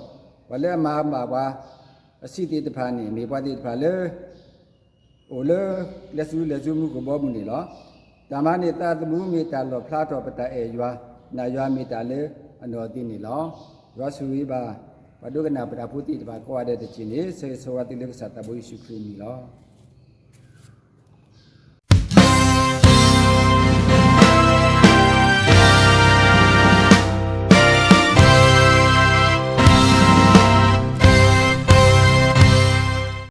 ပှၤလၢအမၤဘၣ်ပှၤအဆံးသ့ၣ်တဖၣ်န့ၣ် မ့ၢ်ပှၤသ့ၣ်တဖၣ်လၢ အိၣ်လၢ လဲၤဆူလဲၤဆူမူခိၣ်ဘီမုၢ်န့ၣ်လီၤ. တၢ်မၤန့ၢ်သးသမူမ့ၢ်တၢ်လီၣ်ဖျါထီၣ်ပတၢ်အဲၣ်ယွၤ နာ်ယွၤမ့ၢ်တၢ်လၢအနီၢ်အသံန့ၣ်လီၤ. ယွၤဆိၣ်ဂ့ၤဘၣ် ပှၤဒိကနၣ်ပတၢ်ဖိသ့ၣ်တဖၣ်ကိးဂၤဒဲးတက့ၢ်န့ၣ် ဆၢဂ့ၤဆၢဝါသုလၢကစၢ်သးဘိယ့ၣ်ၡူးခရံာ်အမံၤလီၤ.